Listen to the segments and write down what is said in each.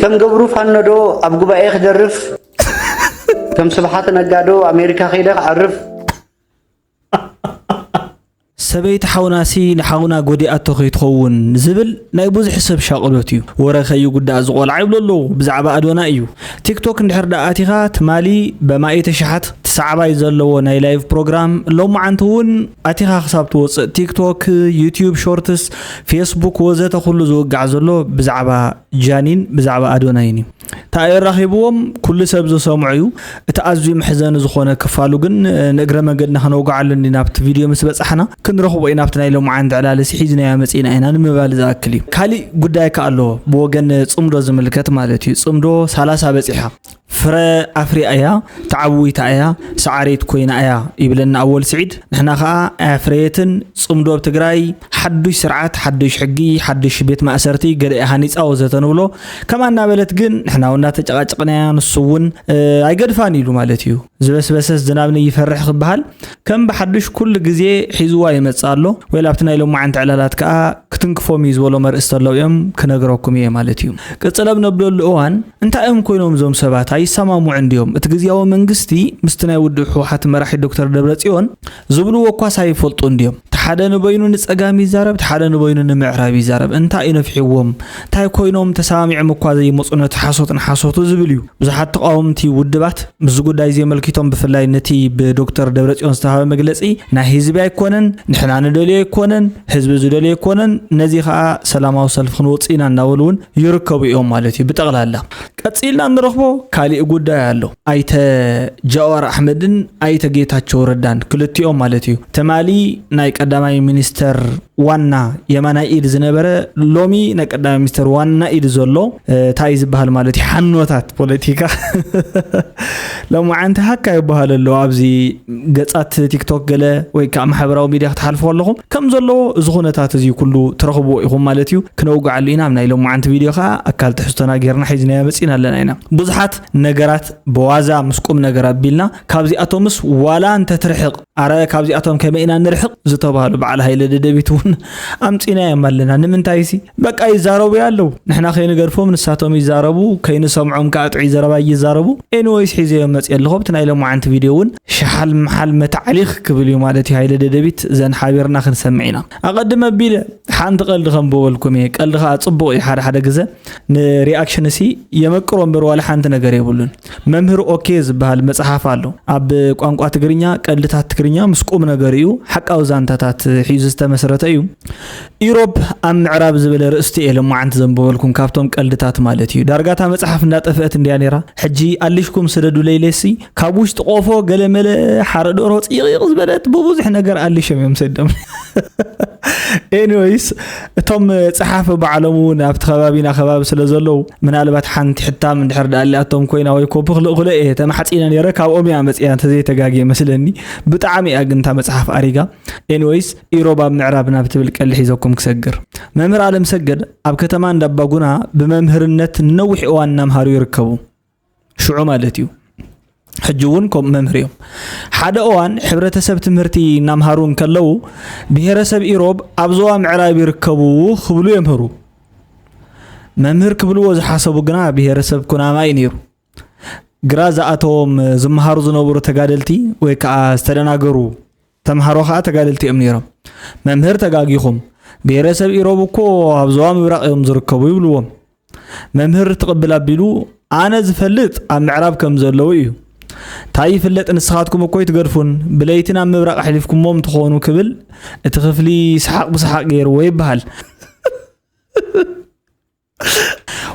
ከም ገብሩ ፋኖ ዶ ኣብ ጉባኤ ክደርፍ፣ ከም ስብሓት ነጋ ዶ ኣሜሪካ ከይደ ክዓርፍ። ሰበይቲ ሓውናሲ ንሓውና ጎዲኣቶ ከይትኸውን ዝብል ናይ ብዙሕ ሰብ ሻቕሎት እዩ። ወረ ከይጉዳእ ዝቖልዓ ይብሉ ኣለዉ። ብዛዕባ ኣዶና እዩ። ቲክቶክ እንድሕር ደኣ ኣቲኻ ትማሊ በማኢተ ሽሓት ትሳዕባይ ዘለዎ ናይ ላይቭ ፕሮግራም ሎማዓንቲ እውን ኣቲኻ ክሳብ ትወፅእ ቲክቶክ፣ ዩትዩብ ሾርትስ፣ ፌስቡክ ወዘተ ኩሉ ዝውጋዕ ዘሎ ብዛዕባ ጃኒን ብዛዕባ ኣዶናይን እዩ። ተኣየራኺብዎም ኩሉ ሰብ ዝሰምዖ እዩ። እቲ ኣዝዩ መሕዘኒ ዝኾነ ክፋሉ ግን ንእግረ መንገድና ክነውግዓሉ እንዲ ናብቲ ቪድዮ ምስ በጻሕና ክንረኽቦ ኢና። ኣብቲ ናይ ሎማዓንቲ ዕላልሲ ሒዝናዮ መጺእና ኢና ንምባል ዝኣክል እዩ። ካሊእ ጉዳይ ከኣ ኣለዎ ብወገን ጽምዶ ዝምልከት ማለት እዩ። ጽምዶ ሰላሳ በጺሓ ፍረ ኣፍሪያ እያ፣ ተዓዊታ እያ፣ ሰዓሪት ኮይና እያ ይብለና ኣወል ስዒድ። ንሕና ከኣ ኣያፍረየትን ጽምዶ ኣብ ትግራይ ሓዱሽ ስርዓት፣ ሓዱሽ ሕጊ፣ ሓዱሽ ቤት ማእሰርቲ ገለ እያ ሃኒጻ ወዘተ ንብሎ። ከምኣ እናበለት ግን ንሕና እውን እናተጨቃጨቅናያ ንሱ እውን ኣይገድፋን ኢሉ ማለት እዩ። ዝበስበሰስ ዝናብ ንይፈርሕ ክበሃል ከም ብሓዱሽ ኩሉ ግዜ ሒዝዋ ይመጽእ ኣሎ። ወይ ኣብቲ ናይ ሎማዓንቲ ዕላላት ከኣ ክትንክፎም እዩ ዝበሎ መርእስቲ ኣለዉ እዮም ክነግረኩም እየ ማለት እዩ። ቅጽል ኣብ ነብለሉ እዋን እንታይ እዮም ኮይኖም እዞም ሰባት ኣይሰማምዑ እንድዮም? እቲ ግዝያዊ መንግስቲ ምስቲ ናይ ውድብ ህወሓት መራሒ ዶክተር ደብረጽዮን ዝብልዎ እኳስ ኣይፈልጡ እንድዮም? እቲ ሓደ ንበይኑ ንጸጋም ይዛረብ፣ እቲ ሓደ ንበይኑ ንምዕራብ ይዛረብ። እንታይ እዩ ነፍሕዎም? እንታይ ኮይኖም ተሰማሚዖም እኳ ዘይመፁ ነቲ ሓሶት ንሓሶቱ ዝብል እዩ። ብዙሓት ተቃወምቲ ውድባት ምስዚ ጉዳይ እዚ ኣመልኪቶም ብፍላይ ነቲ ብዶክተር ደብረጽዮን ዝተሃበ መግለጺ ናይ ህዝቢ ኣይኮነን፣ ንሕና ንደልዮ ኣይኮነን፣ ህዝቢ ዝደልዮ ኣይኮነን፣ ነዚ ከዓ ሰላማዊ ሰልፊ ክንወፅእ ኢና እናበሉ እውን ይርከቡ እዮም ማለት እዩ። ብጠቕላላ ቀፂልና እንረኽቦ ካሊእ ጉዳይ ኣሎ። ኣይተ ጃዋር ኣሕመድን ኣይተ ጌታቸው ረዳን ክልቲኦም ማለት እዩ። ትማሊ ናይ ቀዳማይ ሚኒስተር ዋና የማናይ ኢድ ዝነበረ ሎሚ ናይ ቀዳማይ ሚኒስተር ዋና ኢድ ዘሎ እንታይ ዝበሃል ማለት እዩ ሓኖታት ፖለቲካ ሎማዓንቲ ሃካ ይበሃል ኣሎ። ኣብዚ ገጻት ቲክቶክ ገለ ወይ ከዓ ማሕበራዊ ሚድያ ክትሓልፉ ከለኹም ከም ዘለዎ እዚ ኩነታት እዚ ኩሉ ትረኽብዎ ኢኹም ማለት እዩ። ክነውግዓሉ ኢና ኣብ ናይ ሎማዓንቲ ቪድዮ ከዓ ኣካል ትሕዝቶና ጌርና ሒዝናዮ መፂና ኣለና ኢና። ብዙሓት ነገራት ብዋዛ ምስ ቁም ነገር ኣቢልና ካብዚኣቶምስ ዋላ እንተትርሕቕ ኣረ ካብዚኣቶም ከመይ ኢና ንርሕቕ ዝተባህሉ በዓል ሃይለ ደደቢት እውን ኣምፂናዮም ኣለና። ንምንታይ ሲ በቃ ይዛረቡ ኣለዉ። ንሕና ከይንገድፎም ንሳቶም ይዛረቡ፣ ከይንሰምዖም ከዓ ጥዑይ ዘረባ ይዛረቡ። ኤኒወይስ ሒዘዮም መፅየ ኣለኹ። ኣብቲ ናይ ሎማዓንቲ ቪድዮ እውን ሸሓል መሓል መታዕሊኽ ክብል እዩ ማለት እዩ ሃይለ ደደቢት። ዘን ሓቢርና ክንሰምዕ ኢና። ኣቐድም ኣቢለ ሓንቲ ቀልዲ ከም በበልኩም እየ። ቀልዲ ከዓ ፅቡቕ እዩ ሓደ ሓደ ግዘ ንሪኣክሽን ሲ የመቅሮ እምበር ዋላ ሓንቲ ነገር የብሉን። መምህር ኦኬ ዝበሃል መፅሓፍ ኣሎ። ኣብ ቋንቋ ትግርኛ ቀልድታት ትግርኛ ምስ ቁም ነገር እዩ። ሓቃዊ ዛንታታት ሒዙ ዝተመስረተ እዩ። ኢሮብ ኣብ ምዕራብ ዝብል ርእስቲ እየ ሎማዓንቲ ዘንበበልኩም ካብቶም ቀልድታት ማለት እዩ። ዳርጋ እታ መፅሓፍ እንዳጠፍአት እንድያ ነይራ። ሕጂ ኣሊሽኩም ስደዱለይ ኢለሲ ካብ ውሽጢ ቆፎ ገለመለ ሓረዶሮ ፅይቕይቕ ዝበለት ብብዙሕ ነገር ኣሊሾም እዮም ሰዶም። ኤኒወይስ እቶም ፀሓፊ ባዕሎም እውን ኣብቲ ከባቢና ከባቢ ስለ ዘለዉ ምናልባት ሓንቲ ሕታም እንድሕር ደኣ ኣሊኣቶም ኮይና ወይ ኮፒ ክልእኹለ እየ ተማሕፂነ ነይረ። ካብኦም እያ መፅያ እንተዘይተጋግየ መስለኒ። ብጣዕሚ እያ ግን እታ መፅሓፍ ኣሪጋ። ኤኒወይስ ኢሮብ ኣብ ምዕራብ ናብ ትብል ቀሊ ሒዘኩም ክሰግር። መምህር ኣለም ሰገድ ኣብ ከተማ እንዳባጉና ብመምህርነት ንነዊሕ እዋን እናምሃሩ ይርከቡ። ሽዑ ማለት እዩ። ሕጂ እውን ከምኡ መምህር እዮም። ሓደ እዋን ሕብረተሰብ ትምህርቲ እናምሃሩ እንከለዉ ብሄረሰብ ኢሮብ ኣብ ዞባ ምዕራብ ይርከቡ ክብሉ የምህሩ። መምህር ክብልዎ ዝሓሰቡ ግና ብሄረሰብ ኩናማ እዩ ነይሩ። ግራ ዝኣተዎም ዝመሃሩ ዝነበሩ ተጋደልቲ ወይ ከዓ ዝተደናገሩ ተምሃሮ ከዓ ተጋደልቲ እዮም ነይሮም። መምህር ተጋጊኹም፣ ብሄረሰብ ኢሮብ እኮ ኣብ ዞባ ምብራቕ እዮም ዝርከቡ ይብልዎም። መምህር ትቕብል ኣቢሉ ኣነ ዝፈልጥ ኣብ ምዕራብ ከም ዘለዉ እዩ። እንታይ ይፍለጥ ንስኻትኩም እኮ ይትገድፉን ብለይቲ ናብ ምብራቕ ኣሕሊፍኩሞም ትኾኑ ክብል እቲ ክፍሊ ሰሓቕ ብሰሓቕ ገይርዎ ይበሃል።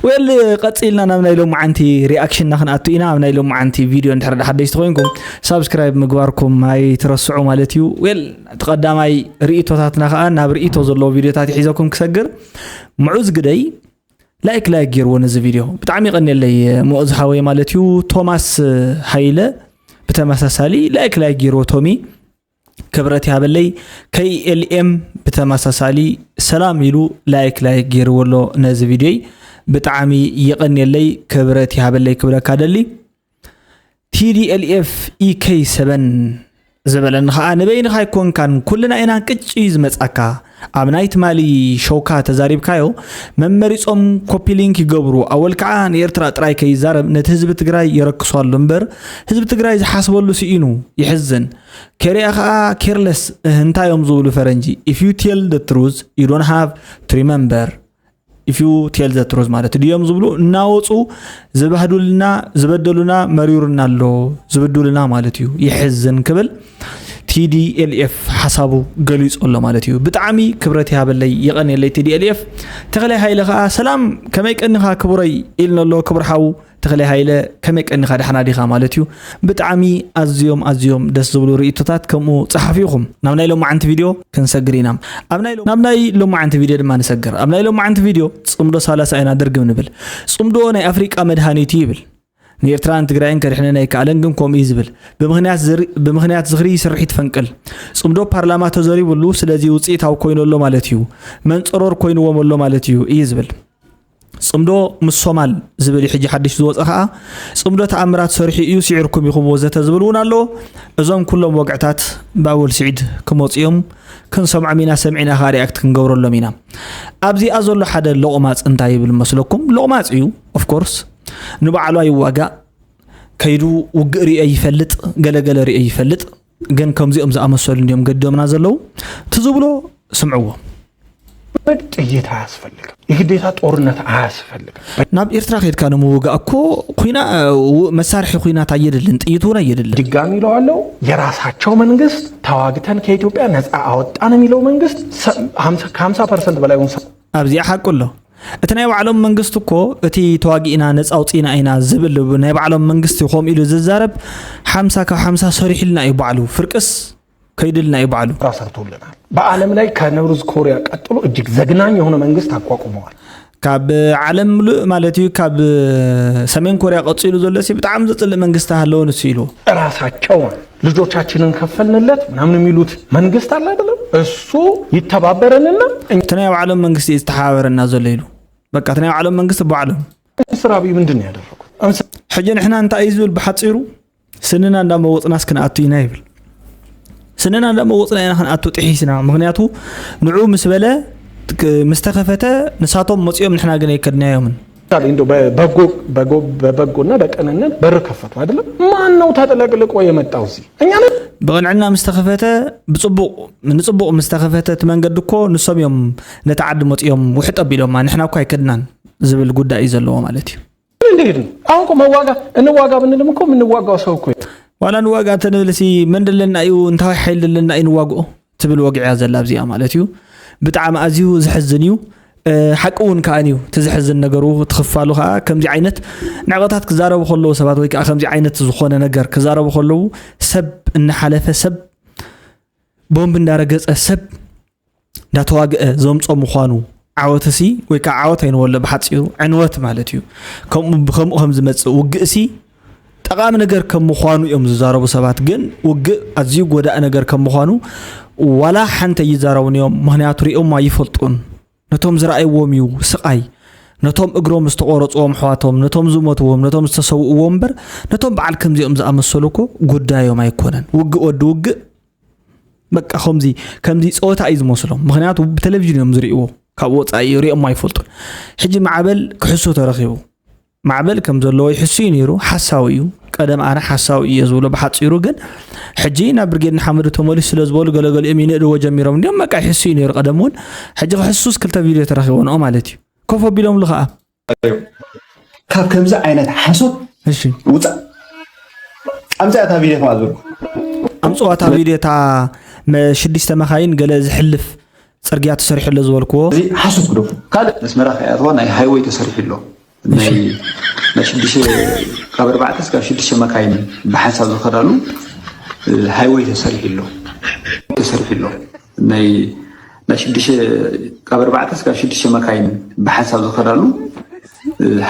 ዌል ቀፂልና ናብ ናይ ሎማዓንቲ ሪኣክሽንና ክንኣቱ ኢና። ኣብ ናይ ሎማዓንቲ ቪድዮ እንድሕር ሓደሽቲ ኮይንኩም ሳብስክራይብ ምግባርኩም ኣይትረስዑ ማለት እዩ። ዌል እቲ ቀዳማይ ርእቶታትና ከዓ ናብ ርእቶ ዘለዎ ቪድዮታት ይሒዘኩም ክሰግር ምዑዝ ግደይ ላይክ ላይክ ገይርዎ ነዚ ቪድዮ ብጣዕሚ ይቀንየለይ ምዑዝ ሓወይ ማለት እዩ። ቶማስ ሃይለ ብተመሳሳሊ ላይክ ላይክ ገይርዎ ቶሚ ክብረት ይሃበለይ። ከይኤልኤም ብተመሳሳሊ ሰላም ኢሉ ላይክ ላይክ ገይርዎ ኣሎ ነዚ ቪድዮይ ብጣዕሚ ይቀንየለይ ክብረት ይሃበለይ ክብለካ ደሊ። ቲዲኤልኤፍ ኢከይ ሰበን ዝበለኒ ኸዓ፣ ንበይንኻ ኣይኮንካን፣ ኩልና ኢና ቅጭ እዩ ዝመጻካ። ኣብ ናይ ትማሊ ሾውካ ተዛሪብካዮ፣ መመሪጾም ኮፒ ሊንክ ይገብሩ፣ ኣወል ከዓ ንኤርትራ ጥራይ ከይዛረብ ነቲ ህዝቢ ትግራይ የረክሶ ኣሎ እምበር፣ ህዝቢ ትግራይ ዝሓስበሉ ስኢኑ። ይሕዝን። ኬሪያ ከዓ ኬርለስ፣ እህ፣ እንታይ እዮም ዝብሉ ፈረንጂ? If you tell the truth, you don't have to remember. If you tell the truth ማለት ድዮም ዝብሉ እናወፁ ዝበህዱልና፣ ዝበደሉና፣ መሪሩና ኣሎ፣ ዝብዱልና ማለት እዩ። ይሕዝን ክብል ቲ ዲ ኤል ኤፍ ሓሳቡ ገሊጹ ኣሎ ማለት እዩ። ብጣዕሚ ክብረት ይሃበለይ፣ የቐንየለይ ቲ ዲ ኤል ኤፍ። ተኽለ ሃይለ ከዓ፣ ሰላም፣ ከመይ ቀኒኻ ክቡረይ? ኢልነሎ። ክቡር ሓው ተኽለ ሃይለ፣ ከመይ ቀኒኻ? ደሓና ዲኻ ማለት እዩ። ብጣዕሚ ኣዝዮም ኣዝዮም ደስ ዝብሉ ርእይቶታት ከምኡ ጸሓፊ ኢኹም። ናብ ናይ ሎማዓንቲ ቪድዮ ክንሰግር ኢና። ኣብ ናይ ሎ-፣ ናብ ናይ ሎማዓንቲ ቪድዮ ድማ ንሰግር። ኣብ ናይ ሎማዓንቲ ቪድዮ ጽምዶ ሰላሳ ኢና ድርግም ንብል። ጽምዶ ናይ ኣፍሪቃ መድሃኒት እዩ ይብል። ንኤርትራን ትግራይን ከድሕነን ኣይከኣለን፣ ግን ከምኡ እዩ ዝብል። ብምኽንያት ዝሪ-፣ ብምኽንያት ዝኽሪ ስርሒት ፈንቅል። ጽምዶ ፓርላማ ተዘሪቡሉ፣ ስለዚ ውጽኢታዊ ኮይኑ ኣሎ ማለት እዩ። መንጸሮር ኮይንዎም ኣሎ ማለት እዩ፣ እዩ ዝብል። ጽምዶ ምስ ሶማል ዝብል እዩ ሕጂ ሓድሽ ዝወጸ ኸኣ። ጽምዶ ተኣምራት ሰሪሑ እዩ፣ ስዒርኩም ኢኹም ወዘተ ዝብል እውን ኣሎ። እዞም ኩሎም ወግዕታት ብኣወል ስዒድ ክመጹ እዮም። ክንሰምዖም ኢና፣ ሰሚዕና ኸኣ ሪኣክት ክንገብረሎም ኢና። ኣብዚኣ ዘሎ ሓደ ሎቕማጽ እንታይ ይብል መስለኩም? ሎቕማጽ እዩ፣ ኦፍ ኮርስ። ንባዕሉ ኣይዋጋእ፣ ከይዱ ውግእ ሪኦ ይፈልጥ፣ ገለገለ ሪኦ ይፈልጥ። ግን ከምዚኦም ዝኣመሰሉ እንዲዮም ገዲዶምና ዘለዉ። እቲ ዝብሎ ስምዕዎ። ጥይት አያስፈልግም። የግዴታ ጦርነት አያስፈልግም። ናብ ኤርትራ ከድካ ንምውጋእ እኮ ኩና-፣ ው-፣ መሳርሒ ኩናት ኣየድልን፣ ጥይት እውን ኣየድልን። ድጋሚ ይለዋለው፣ የራሳቸው መንግስት ተዋግተን ከኢትዮጵያ ነፃ አወጣን የሚለው መንግስት ሰ-፣ ሀምሳ፣ ከሀምሳ ፐርሰንት በላይውን ሰ- ኣብዚኣ ሓቁ ኣሎ። እቲ ናይ ባዕሎም መንግስቲ እኮ፣ እቲ ተዋጊእና ነፃ ኣውፂእና ኢና ዝብል ናይ ባዕሎም መንግስቲ ከምኡ ኢሉ ዝዛረብ፣ ሓምሳ ካብ ሓምሳ ሰሪሕልና እዩ ባዕሉ። ፍርቅስ ከይድልና እዩ ባዕሉ። ስራ ሰርቶልናል። በዓለም ላይ ከኖርዝ ኮሪያ ቀጥሎ እጅግ ዘግናኝ የሆነ መንግስት አቋቁመዋል። ካብ ዓለም ምሉእ ማለት እዩ፣ ካብ ሰሜን ኮሪያ ቀፂሉ ዘሎ ሲ ብጣዕሚ ዘፅልእ መንግስቲ ሃለወ ንሱ ኢሉ። እራሳቸው ልጆቻችንን ከፈልንለት ምናምን የሚሉት መንግስት አለ አይደለም? እሱ ይተባበረንና እኛ እቲ ናይ ባዕሎም መንግስቲ እዩ ዝተሓባበረና ዘሎ ኢሉ። በቃ እቲ ናይ ባዕሎም መንግስቲ ባዕሎም። ሚኒስትር አብይ ምንድን ነው ያደረጉት? አምስ- ሕጂ ንሕና እንታይ እዩ ዝብል ብሓፂሩ፣ ስንና እንዳመወፅናስ ክንኣቱ ኢና ይብል። ስንና እንዳመወፅና ኢና ክንኣቱ ጥሒስና። ምክንያቱ ንዑ ምስ በለ፣ ክ-፣ ምስ ተኸፈተ ንሳቶም መፂኦም ንሕና ግን ኣይከድናዮምን። ምሳሌ እንደው በ-፣ በጎ፣ በጎ፣ በበጎና በቅንነት በር ከፈቱ አይደለም? ማን ነው ተጥለቅልቆ የመጣው እዚህ? እኛ ነን። ብቕንዕና ምስ ተኸፈተ፣ ብፅቡቕ፣ ንፅቡቕ ምስ ተኸፈተ እቲ መንገዲ እኮ ንሶም እዮም ነቲ ዓዲ መፂኦም ውሕጥ ኣቢሎማ፣ ንሕና እኮ ኣይከድናን ዝብል ጉዳይ እዩ ዘለዎ ማለት እዩ። እንዴት ነው? አሁን እኮ መዋጋ-፣ እንዋጋ ብንልም እኮ የምንዋጋው ሰው እኮ የለም። ዋላ ንዋጋ እንተንብል ሲ መን ደለና እዩ፣ እንታይ ሓይሊ ደለና እዩ ንዋግኦ ትብል ወግዒ እያ ዘላ ኣብዚኣ ማለት እዩ። ብጣዕሚ ኣዝዩ ዘሕዝን እዩ። እ፣ ሓቂ እውን ከኣ እዩ። እቲ ዘሕዝን ነገሩ፣ እቲ ክፋሉ ከኣ ከምዚ ዓይነት ንዕቐታት ክዛረቡ ከለዉ ሰባት ወይ ከኣ ከምዚ ዓይነት ዝኾነ ነገር ክዛረቡ ከለዉ ሰብ እናሓለፈ ሰብ ቦምብ እንዳረገጸ ሰብ እንዳተዋግአ ዘምጾ ምዃኑ ዓወትሲ ወይ ከዓ ዓወት ኣይንበሎ ብሓፂሩ ዕንወት ማለት እዩ። ከምኡ ብከምኡ ከም ዝመፅእ ውግእሲ ጠቓሚ ነገር ከም ምዃኑ እዮም ዝዛረቡ ሰባት። ግን ውግእ ኣዝዩ ጎዳኢ ነገር ከም ምዃኑ ዋላ ሓንቲ ኣይዛረቡን እዮም። ምኽንያቱ ሪኦም ኣይፈልጡን። ነቶም ዝረኣይዎም እዩ ስቓይ። ነቶም እግሮም ዝተቖረፅዎም ኣሕዋቶም፣ ነቶም ዝሞትዎም፣ ነቶም ዝተሰውእዎም እምበር ነቶም በዓል ከምዚኦም ዝኣመሰሉ እኮ ጉዳዮም ኣይኮነን። ውግእ ወዲ ውግእ በቃ ከምዚ ከምዚ ፀወታ እዩ ዝመስሎም። ምኽንያቱ ብቴሌቪዥን እዮም ዝርእይዎ፣ ካብ ወፃኢ ሪኦም ኣይፈልጡን። ሕጂ ማዕበል ክሕሱ ተረኺቡ። ማዕበል ከም ዘለዎ ይሕሱ እዩ ነይሩ፣ ሓሳዊ እዩ። ቀደም ኣነ ሓሳዊ እየ ዝብሎ ብሓፂሩ። ግን ሕጂ ናብ ብርጌድ ንሓመዱ ተመሊሱ ስለ ዝበሉ ገለገሊኦም ይንእድዎ ጀሚሮም እንዲዮም። በቃ ይሕሱ እዩ ነይሩ ቀደም እውን። ሕጂ ክሕሱስ ክልተ ቪድዮ ተረኺቦ ንኦ ማለት እዩ። ኮፍ ኣቢሎምሉ ከዓ። ካብ ከምዚ ዓይነት ሓሶት እሺ። ውፃእ። ኣምፅኣ እታ ቪድዮ ከማል ዝበልኩ። ኣምፅዋ እታ ቪድዮ እታ መ-፣ ሽዱሽተ መኻይን ገለ ዝሕልፍ ፅርግያ ተሰሪሑ ኣሎ ዝበልክዎ። እዚ ሓሶት ግደፉ። ካልእ ኣስመራ ከይኣተዋ ናይ ሃይወይ ተሰሪሑ ኣሎ። ናይ ናይ ሽዱሽተ ካብ ኣርባዕተ እስካብ ሽዱሽተ መካይን ብሓንሳብ ዝኸዳሉ ሃይወይ ተሰሪሑ ኣሎ። ተሰሪሑ ኣሎ። ናይ ናይ ሽዱሽተ ካብ ኣርባዕተ እስካብ ሽዱሽተ መካይን ብሓንሳብ ዝኸዳሉ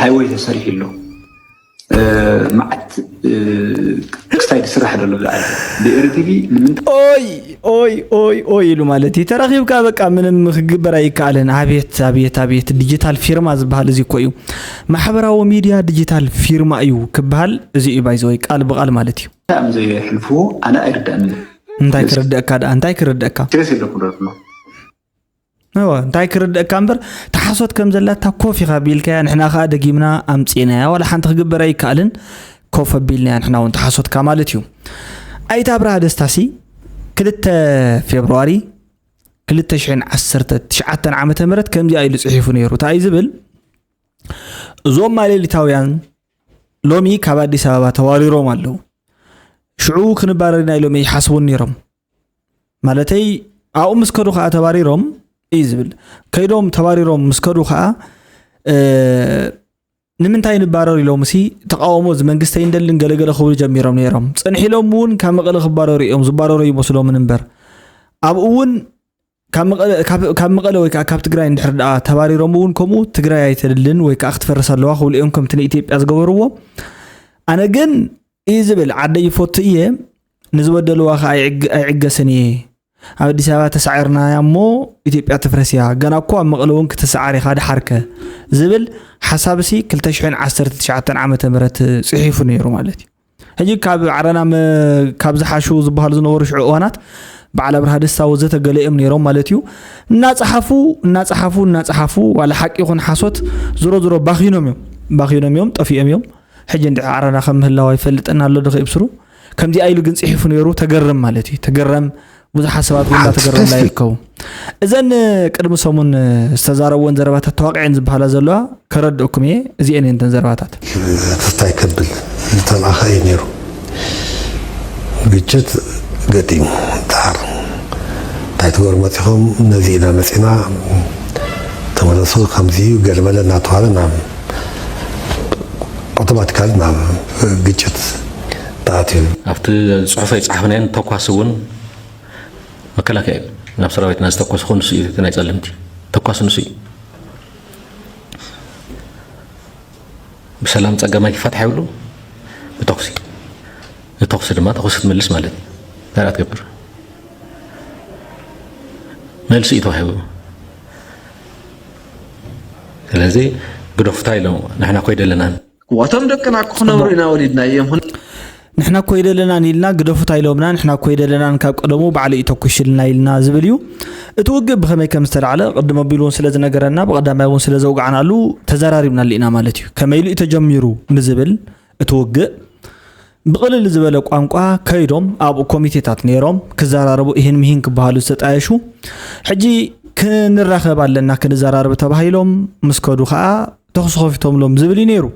ሃይወይ ተሰሪሑ ኣሎ። መዓት ክስታይ ዝስራሕ ዘሎ ብዛዕባ ብኤርቲቪ ንምንታይ ኦይ ኦይ ኦይ ኦይ ኢሉ ማለት እዩ። ተራኺብካ በቃ ምንም ክግበር ኣይከኣልን። ኣቤት ኣቤት ኣቤት ዲጂታል ፊርማ ዝበሃል እዚ እኮ እዩ። ማሕበራዊ ሚድያ ዲጂታል ፊርማ እዩ ክበሃል እዚ እዩ ባይዘወይ ቃል ብቃል ማለት እዩ። እንታይ እዮም ዘየሕልፍዎ ኣነ ኣይርዳእንን። እንታይ ክርደእካ ደኣ እንታይ ክርደእካ ትሬስ የለኩም ዳት ነው እወ እንታይ ክርደእካ እምበር ተሓሶት ከም ዘላታ ኮፍ ኢኻ ቢልካያ ንሕና ከዓ ደጊምና ኣምፂእናያ ዋላ ሓንቲ ክግበር ኣይከኣልን ኮፍ ኣቢልናያ ንሕና እውን ተሓሶትካ ማለት እዩ ኣይት ኣብርሃ ደስታሲ ክልተ ፌብርዋሪ ክልተ ሽሕን ዓሰርተ ትሽዓተን ዓመተ ምህረት ከምዚኣ ኢሉ ፅሒፉ ነይሩ እንታይ እዩ ዝብል እዞም ማሌሊታውያን ሎሚ ካብ ኣዲስ ኣበባ ተባሪሮም ኣለዉ ሽዑ ክንባረር ኢና ኢሎም ይሓስቡን ነይሮም ማለተይ ኣብኡ ምስ ከዱ ከዓ ተባሪሮም እዩ ዝብል ከይዶም ተባሪሮም ምስ ከዱ ከዓ ንምንታይ ንባረር ኢሎም ሲ ተቃውሞ እዚ መንግስተይ እንደልን ገለገለ ክብሉ ጀሚሮም ነይሮም ፅንሕ ኢሎም እውን ካብ መቐለ ክባረሩ እዮም ዝባረሩ ይመስሎምን እምበር ኣብኡ እውን ካብ መቐለ ወይ ከዓ ካብ ትግራይ እንድሕር ደኣ ተባሪሮም እውን ከምኡ ትግራይ ኣይተድልን ወይ ከዓ ክትፈርስ ኣለዋ ክብሉ እዮም ከምቲ ንኢትዮጵያ ዝገበርዎ ኣነ ግን እዩ ዝብል ዓደይ ይፈቱ እየ ንዝበደልዋ ከዓ ኣይዕገስን እየ ኣብ ኣዲስ ኣበባ ተሳዒርናያ እሞ ኢትዮጵያ ትፍረስ እያ ገና እኮ ኣብ መቐለ እውን ክትሰዓር ኢኻ ድሓርከ ዝብል ሓሳብ ሲ ክልተ ሽሕን ዓሰርተ ትሽዓተን ዓመተ ምህረት ፅሒፉ ነይሩ ማለት እዩ ሕጂ ካብ ዓረና ካብ ዝሓሹ ዝበሃሉ ዝነበሩ ሽዑ እዋናት በዓል ኣብርሃ ደስታ ወዘተ ገለ እዮም ነይሮም ማለት እዩ እናፀሓፉ እናፀሓፉ እናፀሓፉ ዋላ ሓቂ ይኹን ሓሶት ዝሮ ዝሮ ባኺኖም እዮም ባኺኖም እዮም ጠፊኦም እዮም ሕጂ እንድዒ ዓረና ከም ምህላዋ ይፈልጠና ኣሎ ዶ ከይብስሩ ከምዚኣ ኢሉ ግን ፅሒፉ ነይሩ ተገርም ማለት እዩ ተገረም ብዙሓት ሰባት እውን እንዳተገረምላ ይርከቡ እዘን ቅድሚ ሰሙን ዝተዛረብወን ዘረባታት ተዋቂዐን ዝበሃላ ዘለዋ ከረድእኩም እየ እዚአን እየን እተን ዘረባታት እንታይ ከብል ዝተላእኸ እዩ ነይሩ ግጭት ገጢሙ ዳሓር እንታይ ትገሩ መፂኹም ነዚ ኢና መፂና ተመለሱ ከምዚ ገለመለ እናተባሃለ ናብ ኣውቶማቲካሊ ናብ ግጭት ተኣትዩ ኣብቲ ፅሑፈይ ፀሓፍናየን ተኳሲ እውን መከላከያ እዩ ናብ ሰራዊትና ዝተኮስ ኮ ንሱ እዩ ናይ ፀለምቲ ተኳሲ ንሱ እዩ ብሰላም ፀገማይ ክፈትሕ ይብሉ ብተኩሲ ንተኩሲ ድማ ተኩሲ ትምልስ ማለት እዩ እንታይ ትገብር መልሲ እዩ ተዋሂቡ ስለዚ ግደፉታ ኢሎም ንሕና ኮይደ ኣለናን እቶም ደቅና ክነብሩ ኢና ወሊድና እዮም ንሕና እኮ ይደለናን ኢልና ግደፉት ኣይሎምና ንሕና እኮ ይደለናን ካብ ቀደሙ ባዕሉ ይተኩሽልና ኢልና ዝብል እዩ እቲ ውግእ ብኸመይ ከም ዝተላዕለ ቅድም ኣቢሉ እውን ስለ ዝነገረና ብቐዳማይ እውን ስለ ዘውጋዕናሉ ተዘራሪብናሉ ኢና ማለት እዩ ከመይ ኢሉ እዩ ተጀሚሩ ንዝብል እቲ ውግእ ብቕልል ዝበለ ቋንቋ ከይዶም ኣብኡ ኮሚቴታት ነይሮም ክዘራረቡ ይህን ምሂን ክበሃሉ ዝተጣየሹ ሕጂ ክንራኸብ ኣለና ክንዘራረብ ተባሂሎም ምስ ከዱ ከዓ ተኹሲ ከፊቶምሎም ዝብል እዩ ነይሩ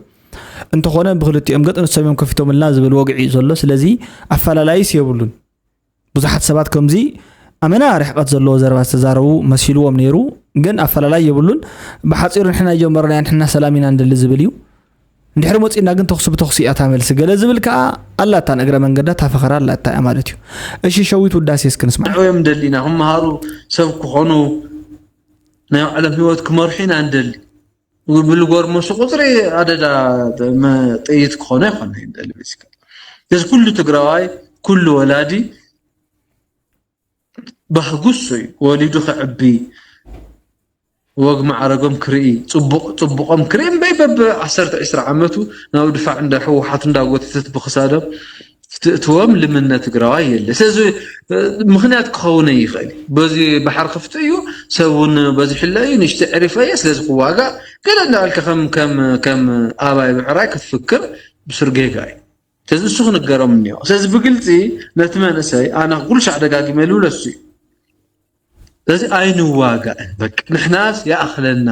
እንተኾነ ብክልቲኦም ገፅ ንሶም እዮም ከፊቶምልና ዝብል ወግዒ እዩ ዘሎ ስለዚ ኣፈላላይስ የብሉን ብዙሓት ሰባት ከምዚ ኣመና ርሕቀት ዘለዎ ዘረባ ዝተዛረቡ መሲልዎም ነይሩ ግን ኣፈላላይ የብሉን ብሓፂሩ ንሕና ጀመርናዮ ንሕና ሰላም ኢና ንደሊ ዝብል እዩ እንድሕሪ መፂና ግን ተኹሲ ብተኹሲ እያ ታመልሲ ገለ ዝብል ከዓ ኣላታ ንእግረ መንገዳ ታፈኸራ ኣላታ እያ ማለት እዩ እሺ ሸዊት ውዳሴ እስኪ ንስማዕ ንዕኦም ደሊና ክመሃሩ ሰብ ክኾኑ ናይ ባዕሎም ህይወት ክመርሑ ኢና ንደሊ ብልጎርመሱ ቁፅሪ ኣደዳ ጥይት ክኾነ ይኮነ ይደሊ ቤሲካ እዚ ኩሉ ትግራዋይ ኩሉ ወላዲ ባህጉስ እዩ ወሊዱ ክዕቢ ወግ ማዕረጎም ክርኢ ፅቡቕ ፅቡቖም ክርኢ እምበይ በብ ዓሰርተ ዕስራ ዓመቱ ናብ ድፋዕ እንዳ ህወሓት እንዳጎተተት ብክሳዶም ትእትዎም ልምነ ትግራዋይ የለ ስለዚ ምክንያት ክኸውን ይኽእል በዚ ባሕር ክፍቲ እዩ ሰብ እውን በዚሕለ እዩ ንሽቲ ዕሪፈ እየ ስለዚ ክዋጋእ ገለ እንዳበልካ ከም ከም ከም ኣባይ ብዕራይ ክትፍክር ብስር ጌጋ እዩ ስለዚ እሱ ክንገሮም እኒኦ ስለዚ ብግልፂ ነቲ መንእሰይ ኣነ ኩሉ ሻዕ ደጋጊመ ልብሎ እሱ እዩ ስለዚ ኣይንዋጋእን በቃ ንሕናስ ይኣኽለና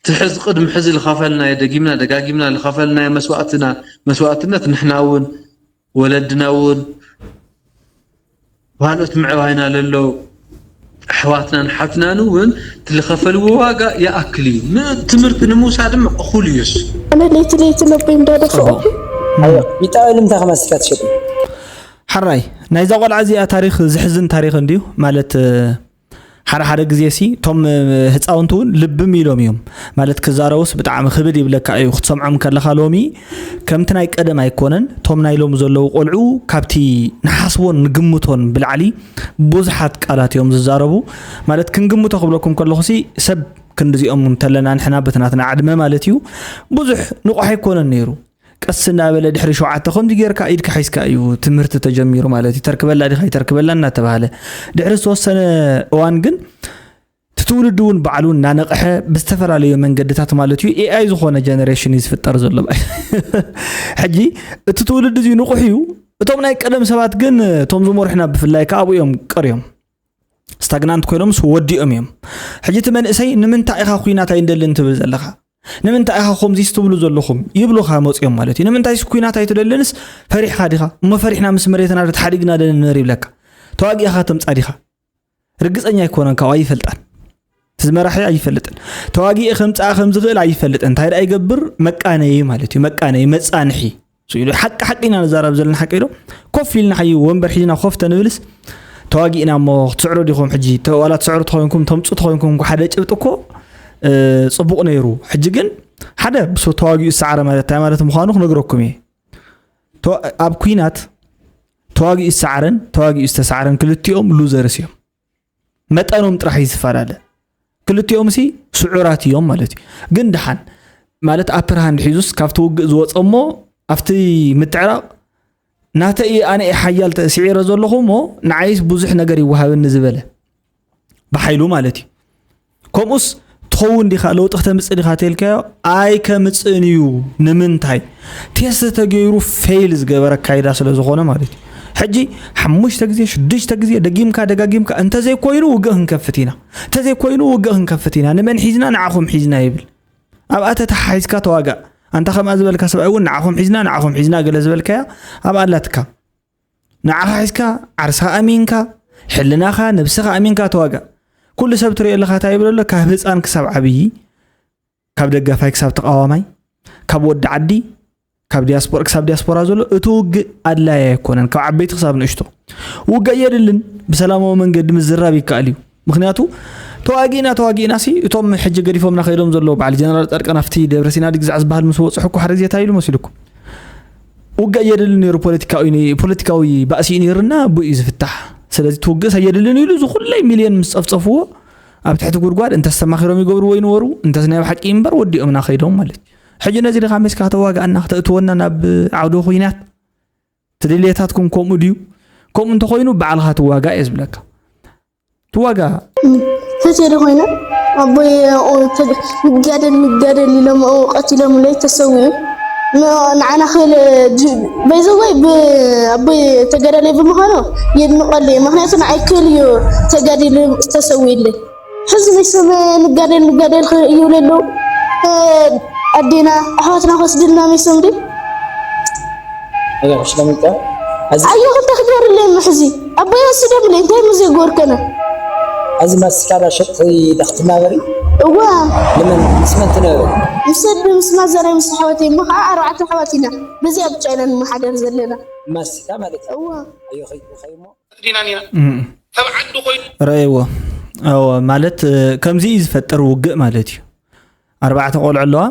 ትሕዚ ቅድሚ ሕዚ ዝኸፈልናዮ ደጊምና ደጋጊምና ዝኸፈልናዮ መስዋእትና መስዋእትነት ንሕና እውን ወለድና እውን ካልኦት ምዕባይና ለለው ኣሕዋትናን ሓትናን እውን ትልኸፈልዎ ዋጋ ይኣክል እዩ ትምህርቲ ንምውሳድ ድማ እኹል እዩስ ኣነ ለይቲ ለይቲ ነቦይ እንዳደፈኦ ሚጣዊ ልምታ ከማስካ ትሸጥ ሓራይ ናይዛ ቆልዓ እዚኣ ታሪክ ዝሕዝን ታሪክ እንድዩ ማለት ሓደ ሓደ ግዜ ሲ እቶም ህፃውንቲ እውን ልብም ኢሎም እዮም ማለት ክዛረቡስ ብጣዕሚ ክብድ ይብለካ እዩ ክትሰምዖም ከለካ ሎሚ ከምቲ ናይ ቀደም ኣይኮነን እቶም ናይ ሎሚ ዘለዉ ቆልዑ ካብቲ ንሓስቦን ንግምቶን ብላዕሊ ብዙሓት ቃላት እዮም ዝዛረቡ ማለት ክንግምቶ ክብለኩም ከለኹ ሲ ሰብ ክንድዚኦም እንተለና ንሕና በትናትና ዕድመ ማለት እዩ ብዙሕ ንቑሕ ኣይኮነን ነይሩ ቀስ እናበለ ድሕሪ ሸውዓተ ከምዚ ጌርካ ኢድካ ሒዝካ እዩ ትምህርቲ ተጀሚሩ ማለት እዩ። ተርክበላ ዲኻ ይተርክበላ እናተባሃለ ድሕሪ ዝተወሰነ እዋን ግን እቲ ትውልዲ እውን ባዕሉ እናነቕሐ ብዝተፈላለዩ መንገድታት ማለት እዩ ኤኣይ ዝኾነ ጀነሬሽን እዩ ዝፍጠር ዘሎ። ሕጂ እቲ ትውልዲ እዚ ንቑሕ እዩ። እቶም ናይ ቀደም ሰባት ግን እቶም ዝመርሑና ብፍላይ ከዓ ኣብኡ እዮም ቀርዮም። ስታግናንት ኮይኖምስ ወዲኦም እዮም። ሕጂ እቲ መንእሰይ ንምንታይ ኢኻ ኩናት ኣይንደልን ትብል ዘለኻ? ንምንታይ ኢኻ ከምዚ ትብሉ ዘለኹም ይብሉኻ መፅኦም ማለት እዩ። ንምንታይ ኩናት ኣይትደልንስ ፈሪሕኻ ዲኻ? እሞ ፈሪሕና ምስ መሬትና ተሓዲግና ደንንበር ይብለካ። ተዋጊእኻ ተምፃ ዲኻ? ርግፀኛ ኣይኮነን፣ ካብኡ ኣይፈልጣን። እዚ መራሒ ኣይፈልጥን። ተዋጊእ ከምፃእ ከም ዝኽእል ኣይፈልጥን። እንታይ ደኣ ይገብር? መቃነዪ ማለት እዩ። መቃነዪ፣ መፃንሒ። ስኢሉ ሓቂ ሓቂ ኢና ንዛረብ ዘለና ሓቂ ኢሎ ኮፍ ኢልና ሓዩ ወንበር ሒዝና ኮፍ ተንብልስ ተዋጊእና እሞ ክትስዕሩ ዲኹም ሕጂ? ተ-፣ ዋላ ትስዕሩ ተኾይንኩም፣ ተምፁ ተኾይንኩም እኮ ሓደ ጭብጢ እኮ፣ እ፣ ፅቡቕ ነይሩ። ሕጂ ግን ሓደ ብሱ ተዋጊኡ ዝሰዓረ ማለት እንታይ ማለት ምዃኑ ክነግረኩም እየ። ተዋ-፣ ኣብ ኩናት ተዋጊኡ ዝሰዓረን ተዋጊኡ ዝተሰዓረን ክልቲኦም ሉዘርስ እዮም። መጠኖም ጥራሕ እዩ ዝፈላለ። ክልቲኦም ሲ ስዑራት እዮም ማለት እዩ። ግን ደሓን ማለት ኣፐር ሃንድ ሒዙስ ካብቲ ውግእ ዝወፀ እሞ ኣብቲ ምትዕራቕ ናተይ ኣነ እየ ሓያል ተ-፣ ስዒረ ዘለኹ እሞ ንዓይስ ብዙሕ ነገር ይወሃበኒ ዝበለ ብሓይሉ ማለት እዩ። ከምኡስ ትኸውን ዲኻ ለውጢ ክተምፅእ ዲኻ ተልካዮ ኣይከምፅእን እዩ። ንምንታይ? ቴስት ተገይሩ ፌይል ዝገበረ ኣካይዳ ስለ ዝኾነ ማለት እዩ። ሕጂ ሓሙሽተ ግዜ ሽዱሽተ ግዜ ደጊምካ ደጋጊምካ እንተዘይኮይኑ ውግእ ክንከፍት ኢና፣ እንተዘይኮይኑ ውግእ ክንከፍት ኢና፣ ንመን ሒዝና ንዓኹም ሒዝና ይብል። ኣብኣ ተተሓሒዝካ ተዋጋእ። ኣንታ ከምኣ ዝበልካ ሰብኣይ እውን ንዓኹም ሒዝና ንዓኹም ሒዝና ገለ ዝበልካያ ኣብኣ ኣላትካ። ንዓኻ ሒዝካ ዓርስኻ ኣሚንካ ሕልናኻ ነብስኻ ኣሚንካ ተዋጋእ። ኩሉ ሰብ ትሪኦ ኣለኻ እንታይ ይብል ኣሎ? ካብ ህፃን ክሳብ ዓብዪ፣ ካብ ደጋፋይ ክሳብ ተቃዋማይ፣ ካብ ወዲ ዓዲ፣ ካብ ዲያስፖራ ክሳብ ዲያስፖራ ዘሎ እቲ ውግእ ኣድላይ ኣይኮነን። ካብ ዓበይቲ ክሳብ ንእሽቶ ውግእ የድልን። ብሰላማዊ መንገዲ ምዝራብ ይከኣል እዩ። ምክንያቱ ተዋጊእና ተዋጊእና ሲ እቶም ሕጂ ገዲፎምና ከይዶም ዘለዉ በዓል ጀነራል ፃድቃን ኣብቲ ደብረሲና ድግዛዕ ዝበሃል ምስ በፅሑ እኮ ሓደ ግዜ እንታይ ኢሉ መሲልኩም? ውግእ የድልን ነይሩ፣ ፖለቲካዊ ነ-፣ ፖለቲካዊ ባእሲ እዩ ነይሩና ብኡ እዩ ዝፍታሕ። ስለዚ ትውግእስ ኣየድልን ኢሉ እዚ ኩለይ ሚልዮን ምስ ፀፍፀፍዎ ኣብ ትሕቲ ጉድጓድ እንተስ ተማኺሮም ይገብርዎ ይነበሩ፣ እንተስ ናይ ብሓቂ እምበር ወዲኦምና ከይዶም ማለት እዩ። ሕጂ ነዚ ድኻ ሜስካ ከተዋግኣና ከተእትወና ናብ ዓውደ ኩናት ትድልየታትኩም ከምኡ ድዩ? ከምኡ እንተኾይኑ ባዕልኻ ትዋጋእ እየ ዝብለካ። ትዋጋእ። ተቴደ ኮይነ ኣቦይ ንጋደል ንጋደል ኢሎም ቀቲሎምለይ ተሰዊኡ። ንዓና ክል በይዘወይ ኣቦይ ተጋዳላይ ብምዃኑ የድንቐሉ እየ። ምክንያቱ ንዓይ ክል እዩ ተጋዲሉ ተሰዊኡለይ። ሕዚ መይሶም ንጋደል ንጋደል ይብሉ ኣለዉ። ኣዴና ኣሕዋትና ክወስድልና መይሶም ድዩ? ኣዮ ሽለሚታ ኣዚ ኣዮ ክልተ ክትበርለይ እሞ ሕዚ ኣቦይ ወሲዶምለይ እንታይ እሞ ዘይገበርኩ ኣነ? ኣዚ ማስቲካ ዳ ሸጥቲ ዳ ክትናበሪ? እዋ ንመን ምስ መን ትነብሪ? ምስ ኣደ ምስ ማዘረይ ምስ ኣሕዋተይ እሞ ከዓ ኣርባዕተ ኣሕዋት ኢና። በዚኣ ብቻ ኢና ንመሓደር ዘለና። ማስቲካ ማለት እዩ። እዋ ኣዮ ከይዱ ከይሞ ዲና ኒና ተብ ዓዲ ኮይኑ ረእይዎ። እዎ ማለት ከምዚ እዩ ዝፈጥር ውግእ ማለት እዩ። ኣርባዕተ ቆልዑ ኣለዋ።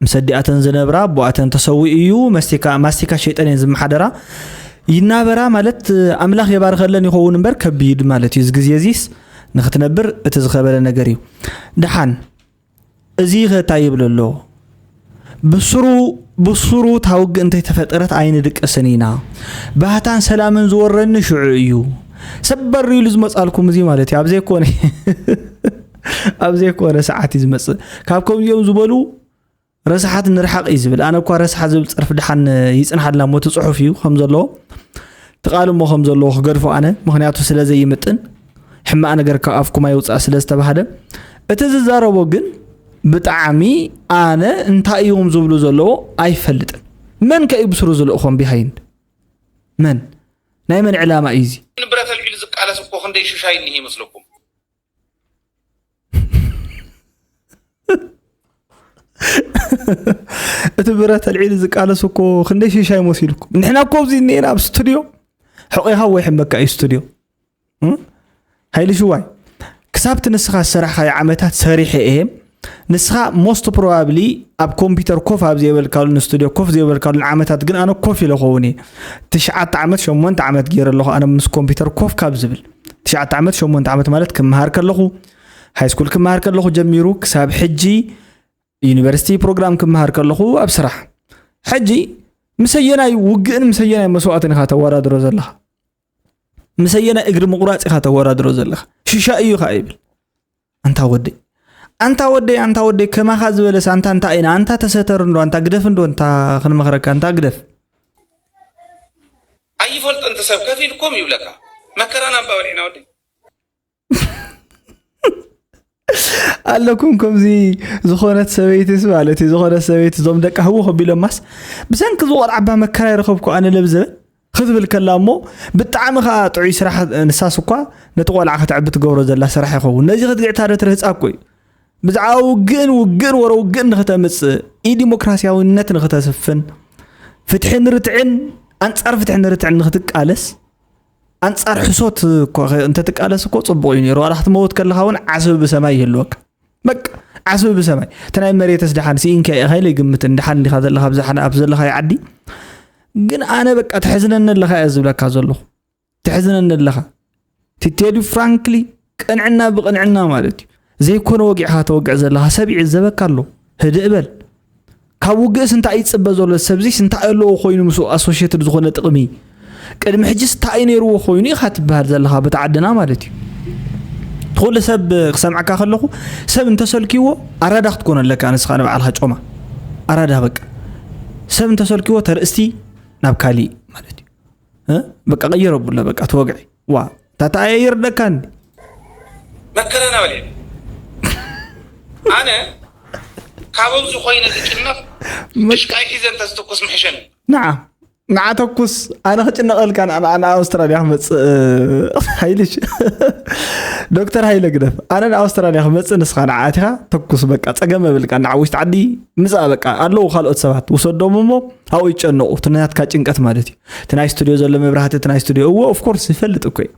ምስ ኣዲኣተን ዝነብራ ኣቦኣተን ተሰዊኡ እዩ። መስቲካ ማስቲካ ሸይጠን እየን ዝመሓደራ። ይናበራ ማለት ኣምላኽ የባርኸለን ይኸውን እምበር ከቢድ ማለት እዩ። እዚ ግዜ እዚስ ንኽትነብር እቲ ዝኸበደ ነገር እዩ። ደሓን እዚ ኸ እንታይ ይብል ኣሎ? ብስሩ ብስሩ እታ ውግእ እንተይተፈጠረት ኣይንድቅስን ኢና። ባህታን ሰላምን ዝወረኒ ሽዑ እዩ። ሰበር ኢሉ ዝመጻልኩም እዚ ማለት እዩ። ኣብ ዘይኮነ ኣብ ዘይኮነ ሰዓት እዩ ዝመጽእ። ካብ ከምዚኦም ዝበሉ ረሳሓት ንርሓቕ እዩ ዝብል። ኣነ እኳ ረሳሓት ዝብል ጸርፊ ደሓን ይጽንሓልና እሞ እቲ ጽሑፍ እዩ ከም ዘለዎ እቲ ቃል እሞ ከም ዘለዎ ክገድፎ ኣነ ምክንያቱ ስለ ዘይምጥን ሕማቕ ነገር ካብ ኣፍኩም ኣይውጻእ ስለ ዝተባህለ እቲ ዝዛረቦ ግን ብጣዕሚ ኣነ እንታይ እዮም ዝብሉ ዘለዎ ኣይፈልጥን። መን ከ እዩ ብስሩ ዝልእኾም ቢሃይንድ መን ናይ መን ዕላማ እዩ እዚ? ንብረት ኣልዒሉ ዝቃለስ እኮ ክንደይ ሽሻይ እኒሄ ይመስለኩም? እቲ ብረት ኣልዒሉ ዝቃለስ እኮ ክንደይ ሽሻይ መሲልኩም። ንሕና እኮ ኣብዚ እኒኤና ኣብ ስቱድዮ ሕቑኻ ወይ ሕመካ እዩ ስቱድዮ። እም? ሃይሊ ሽዋይ ክሳብቲ ንስኻ ዝሰራሕኻዮ ዓመታት ሰሪሐ እየ። ንስኻ most probably ኣብ ኮምፒውተር ኮፍ ኣብ ዘይበልካሉ ንስቱድዮ ኮፍ ዘይበልካሉ ዓመታት ግን ኣነ ኮፍ ኢለ ኸውን እየ። ትሽዓተ ዓመት ሸሞንተ ዓመት ገይረ ኣለኹ ኣነ ምስ ኮምፒውተር ኮፍ ካብ ዝብል ትሽዓተ ዓመት ሸሞንተ ዓመት ማለት ክመሃር ከለኹ ሃይስኩል ክመሃር ከለኹ ጀሚሩ ክሳብ ሕጂ ዩኒቨርሲቲ ፕሮግራም ክመሃር ከለኹ ኣብ ስራሕ ሕጂ ምሰየናይ ውግእን ምሰየናይ መስዋእትን ኢኻ ተወዳድሮ ዘለኻ? ምሰየናይ እግሪ ምቑራፅ ኢኻ ተወዳድሮ ዘለኻ? ሽሻ እዩ ኸዓ ይብል። ኣንታ ወደይ፣ ኣንታ ወደይ፣ ኣንታ ወደይ፣ ከማኻ ዝበለስ ኣንታ እንታይ ኢና? ኣንታ ተሰተር እንዶ፣ ኣንታ ግደፍ እንዶ፣ ኣንታ ክንመኽረካ፣ ኣንታ ግደፍ። ኣይፈልጦ እንተ ሰብ ከፊልኩም ይብለካ። መከራና እባ በሊዕና ወደይ። ኣለኩም ከምዚ ዝኾነት ሰበይትስ ማለት እዩ፣ ዝኾነት ሰበይቲ እዞም ደቃ ህው ከቢሎማስ ብሰንኪ ዝቆልዓ እባ መከራ ይረኸብኩ ኣነ ለብዘበን ክትብል ከላ እሞ ብጣዕሚ ከዓ ጥዑይ ስራሕ። ንሳስ እኳ ነቲ ቆልዓ ከተዕቢ ትገብሮ ዘላ ስራሕ ይኸውን። ነዚ ክትግዕታ ዶ ትርህፃ እኮ እዩ። ብዛዕባ ውግእን ውግእን ወረ ውግእን ንክተምፅእ፣ ኢዲሞክራሲያዊነት ንክተስፍን፣ ፍትሕን ርትዕን፣ ኣንፃር ፍትሕን ርትዕን ንክትቃለስ፣ ኣንፃር ሕሶት እኮ ከ-፣ እንተትቃለስ እኮ ፅቡቕ እዩ ነይሩ። ዋላ ክትመውት ከለኻ እውን ዓስቢ ብሰማይ ይህልወካ። በቃ ዓስቢ ብሰማይ። እቲ ናይ መሬትስ ደሓን ስኢንካ ኢኻ ኢለ ይግምት። ደሓን እንዲኻ ዘለኻ ኣብዚ ሓደ ኣብ ዘለኻዮ ዓዲ። ግን ኣነ በቃ ተሕዝነኒ ኣለኻ እየ ዝብለካ ዘለኹ። ተሕዝነኒ ኣለኻ። ትቴዲ ፍራንክሊ ቅንዕና ብቅንዕና ማለት እዩ። ዘይኮነ ወጊዕኻ ተወግዕ ዘለኻ ሰብ ይዕዘበካ ኣሎ። ህድእ በል። ካብ ውግእስ እንታይ ይፅበ ዘሎ? ሰብዚስ እንታይ ኣለዎ ኮይኑ ምስኡ ኣሶሽየትድ ዝኾነ ጥቕሚ? ቅድሚ ሕጂስ እንታይ እዩ ነይርዎ ኮይኑ ኢኻ ትበሃል ዘለኻ በቲ ዓድና ማለት እዩ። ኩሉ ሰብ ክሰምዓካ ከለኹ ሰብ እንተሰልኪዎ ኣራዳ ክትኮን ኣለካ። ንስኻ ንባዕልኻ ጮማ ኣራዳ በቃ። ሰብ እንተሰልኪዎ ተርእስቲ ናብ ካሊእ ማለት እዩ። እ? በቃ ቀይር ኣቡላ በቃ ተወግዒ። ዋ ታታ ኣየይርደካ እንዲ መከረና በል ኣነ ካብ ኣብዚ ኮይነ ዝጭነቕ ድሽቃይ ሒዘ እንተዝትኩስ ምሕሸኒ። ንዓ ንዓ ተኩስ ኣነ ክጭነቐልካ ንዓ ንዓ ንኣውስትራልያ ክመፅእ ሃይልሽ ዶክተር ሃይለ ግደፍ ኣነ ንኣውስትራልያ ክመፅእ ንስኻ ንዓ ኣቲኻ ተኩስ በቃ ፀገም የብልካ ንዓ ውሽጢ ዓዲ ምፃእ በቃ ኣለዉ ካልኦት ሰባት ውሰዶም እሞ ኣብኡ ይጨነቑ እቲ ናትካ ጭንቀት ማለት እዩ እቲ ናይ ስቱድዮ ዘሎ መብራህቲ እቲ ናይ ስቱድዮ እዎ ኦፍኮርስ ይፈልጥ እኮ እዩ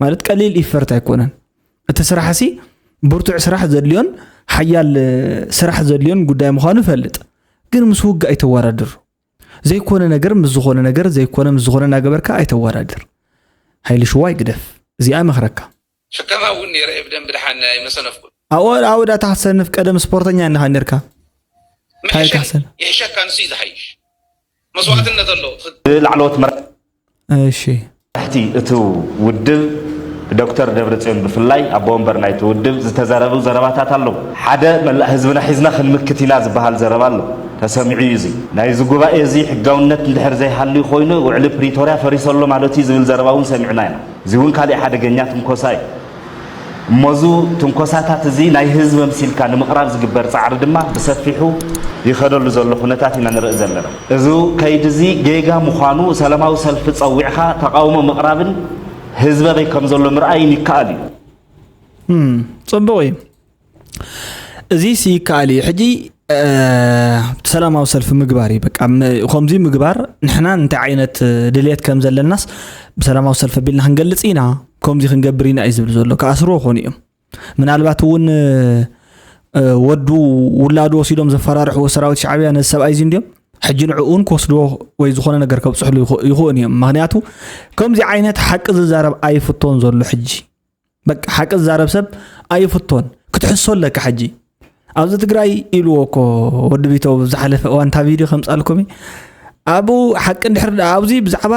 ማለት ቀሊል ኢፈርት ኣይኮነን እቲ ስራሕ ሲ ብርቱዕ ስራሕ ዘድልዮን ሓያል ስራሕ ዘድልዮን ጉዳይ ምዃኑ እፈልጥ ግን ምስ ውግእ ኣይተወዳድሮ ዘይኮነ ነገር ምስ ዝኾነ ነገር ዘይኮነ ምስ ዝኾነ እናገበርካ ኣይተወዳድር ሃይሊ ሽዋይ ግደፍ እዚኣ መኽረካ ሽከማ እውን ነይረ እየ ብደንብ ድሓን ኣይመሰነፍኩን ኣብኡ ኣብኡ ዳታ ክትሰንፍ ቀደም ስፖርተኛ እንኻ ነርካ እንታይ ምሕሸኒ ካሕሰን ይሕሸካ ንሱ እዩ ዝሓይሽ መስዋዕትነት ኣለዎ ትኽክል ላዕለዎት መራ እሺ መራሕቲ እቲ ውድብ ዶክተር ደብረፅዮን ብፍላይ ኣቦ ወንበር ናይቲ ውድብ ዝተዘረቡ ዘረባታት ኣለዉ። ሓደ መላእ ህዝብና ሒዝና ክንምክት ኢና ዝበሃል ዘረባ ኣሎ። ተሰሚዑ እዩ እዚ። ናይዚ ጉባኤ እዚ ሕጋውነት እንድሕር ዘይሃልዩ ኮይኑ ውዕሊ ፕሪቶርያ ፈሪሱ ኣሎ ማለት እዩ ዝብል ዘረባ እውን ሰሚዕና ኢና። እዚ እውን ካሊእ ሓደገኛ ትንኮሳ እዩ። እሞ እዚ ትንኮሳታት እዚ ናይ ህዝቢ ኣምሲልካ ንምቕራብ ዝግበር ፃዕሪ ድማ ብሰፊሑ ይኸደሉ ዘሎ ኩነታት ኢና ንርኢ ዘለና። እዚ ከይዲ እዚ ጌጋ ምዃኑ ሰላማዊ ሰልፊ ፀዊዕኻ ተቓውሞ ምቕራብን ህዝቢ ኣበይ ከም ዘሎ ምርኣይን ይከኣል እዩ። እም፣ ፅቡቕ እዩ እዚ ሲ ይከኣል እዩ ሕጂ እ፣ ሰላማዊ ሰልፊ ምግባር እዩ በቃ ም- ከምዚ ምግባር ንሕና እንታይ ዓይነት ድልየት ከም ዘለናስ ብሰላማዊ ሰልፊ ኣቢልና ክንገልፅ ኢና ከምዚ ክንገብር ኢና እዩ ዝብል ዘሎ ክኣስርዎ ኮኑ እዮም ምናልባት እውን እ፣ ወዱ ውላዱ ወሲዶም ዘፈራርሕዎ ሰራዊት ሻዕብያ ነዚ ሰብኣይ እዚ እንዲዮም ሕጂ ንዕኡ እውን ክወስድዎ ወይ ዝኾነ ነገር ከብፅሕሉ ይኽ- ይኽእኑ እዮም ምክንያቱ ከምዚ ዓይነት ሓቂ ዝዛረብ ኣይፍቶን ዘሎ ሕጂ በቃ ሓቂ ዝዛረብ ሰብ ኣይፍቶን ክትሕሶ ኣለካ ሕጂ ኣብዚ ትግራይ ኢልዎ እኮ ወዲ ቢቶ ዝሓለፈ እዋን እታ ቪድዮ ከምፃልኩም እዩ ኣብኡ ሓቂ እንድሕር ደኣ ኣብዚ ብዛዕባ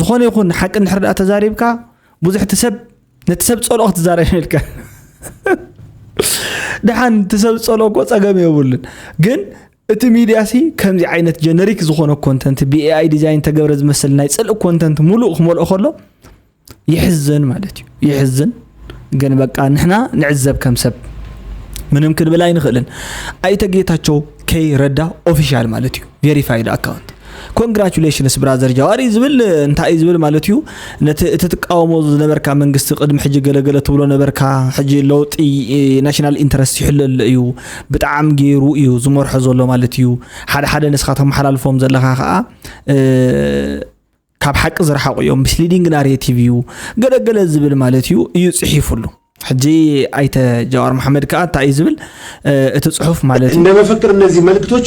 ዝኾነ ይኹን ሓቂ እንድሕር ደኣ ተዛሪብካ ብዙሕ እቲ ሰብ ነቲ ሰብ ፀልኦ ክትዛረብ ይብልካ ደሓን እቲ ሰብ ፀልኦ እኮ ፀገም የብሉን ግን እቲ ሚድያ ሲ ከምዚ ዓይነት ጀነሪክ ዝኾነ ኮንተንት ብኤኣይ ዲዛይን ተገብረ ዝመስል ናይ ፅልኢ ኮንተንት ሙሉእ ክመልኦ ከሎ ይሕዝን ማለት እዩ ይሕዝን ግን በቃ ንሕና ንዕዘብ ከም ሰብ ምንም ክንብል ኣይንኽእልን ኣይተ ጌታቸው ከይ ረዳ ኦፊሻል ማለት እዩ verified account congratulations brother ጃዋር እዩ ዝብል እንታይ እዩ ዝብል ማለት እዩ ነቲ እቲ ትቃወሞ ዝነበርካ መንግስቲ ቅድሚ ሕጂ ገለገለ ትብሎ ነበርካ ሕጂ ለውጢ national interest ይሕለለ እዩ ብጣዕሚ ገይሩ እዩ ዝመርሖ ዘሎ ማለት እዩ ሓደ ሓደ ንስኻ ተመሓላልፎም ዘለኻ ከዓ ካብ ሓቂ ዝረሓቑ እዮም misleading narrative እዩ ገለገለ ዝብል ማለት እዩ እዩ ፅሒፉሉ ሕጂ ኣይተ ጃዋር መሓመድ ከዓ እንታይ እዩ ዝብል እቲ ፅሑፍ ማለት እዩ እንደ መፈክር እነዚህ መልእክቶች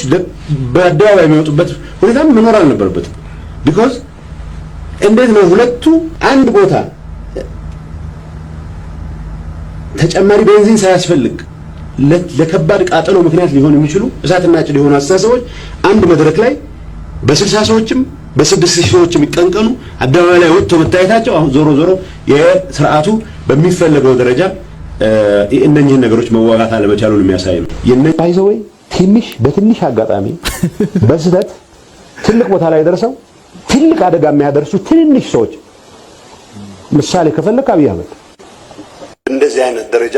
በአደባባይ የሚወጡበት ሁኔታ መኖር አልነበረበትም። Because እንዴት ነው ሁለቱ አንድ ቦታ ተጨማሪ ቤንዚን ሳያስፈልግ ለከባድ ቃጠሎ ምክንያት ሊሆን የሚችሉ እሳትና ጭድ የሆኑ አስተሳሰቦች አንድ መድረክ ላይ በስልሳ ሰዎችም በስድስት ሺህ ሰዎችም ይቀንቀኑ አደባባይ ላይ ወጥተው መታየታቸው አሁን ዞሮ ዞሮ የስርዓቱ በሚፈለገው ደረጃ እነኚህን ነገሮች መዋጋት አለመቻሉን የሚያሳይ ነው። ባይዘወይ ትንሽ በትንሽ አጋጣሚ በስህተት ትልቅ ቦታ ላይ ደርሰው ትልቅ አደጋ የሚያደርሱ ትንንሽ ሰዎች ምሳሌ ከፈለክ አብይ አህመድ። እንደዚህ አይነት ደረጃ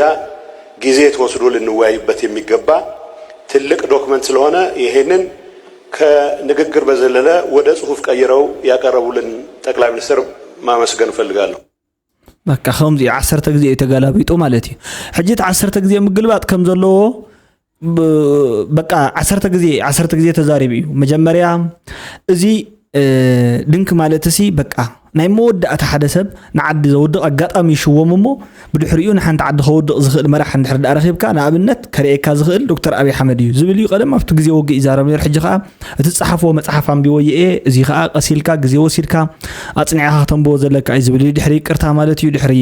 ጊዜ ተወስዶ ልንወያይበት የሚገባ ትልቅ ዶክመንት ስለሆነ ይሄንን ከንግግር በዘለለ ወደ ጽሁፍ ቀይረው ያቀረቡልን ጠቅላይ ሚኒስትር ማመስገን እፈልጋለሁ። በቃ ከምዚ ዓሰርተ ግዜ እዩ ተገላቢጡ ማለት እዩ። ሕጂ እቲ ዓሰርተ ግዜ ምግልባጥ ከም ዘለዎ በቃ ዓሰርተ ግዜ ዓሰርተ ግዜ ተዛሪቡ እዩ። መጀመርያ እዚ ድንክ ማለት ሲ በቃ ናይ መወዳእታ ሓደ ሰብ ንዓዲ ዘውድቕ ኣጋጣሚ ይሽወም እሞ ብድሕሪኡ ንሓንቲ ዓዲ ከውድቕ ዝኽእል መራሕ እንድሕር ዳኣ ረኺብካ ንኣብነት ከርእየካ ዝኽእል ዶክተር ኣብይ ኣሕመድ እዩ ዝብል እዩ። ቀደም ኣብቲ ግዜ ወግእ ይዛረብ ነይሩ። ሕጂ ከዓ እቲ ዝፀሓፍዎ መፅሓፍ ኣንቢቦ ይኤ እዚ ከዓ ቀስ ኢልካ ግዜ ወሲድካ ኣፅኒዕኻ ክተንብቦ ዘለካ እዩ ዝብል እዩ። ድሕሪ ይቅርታ ማለት እዩ። ድሕሪ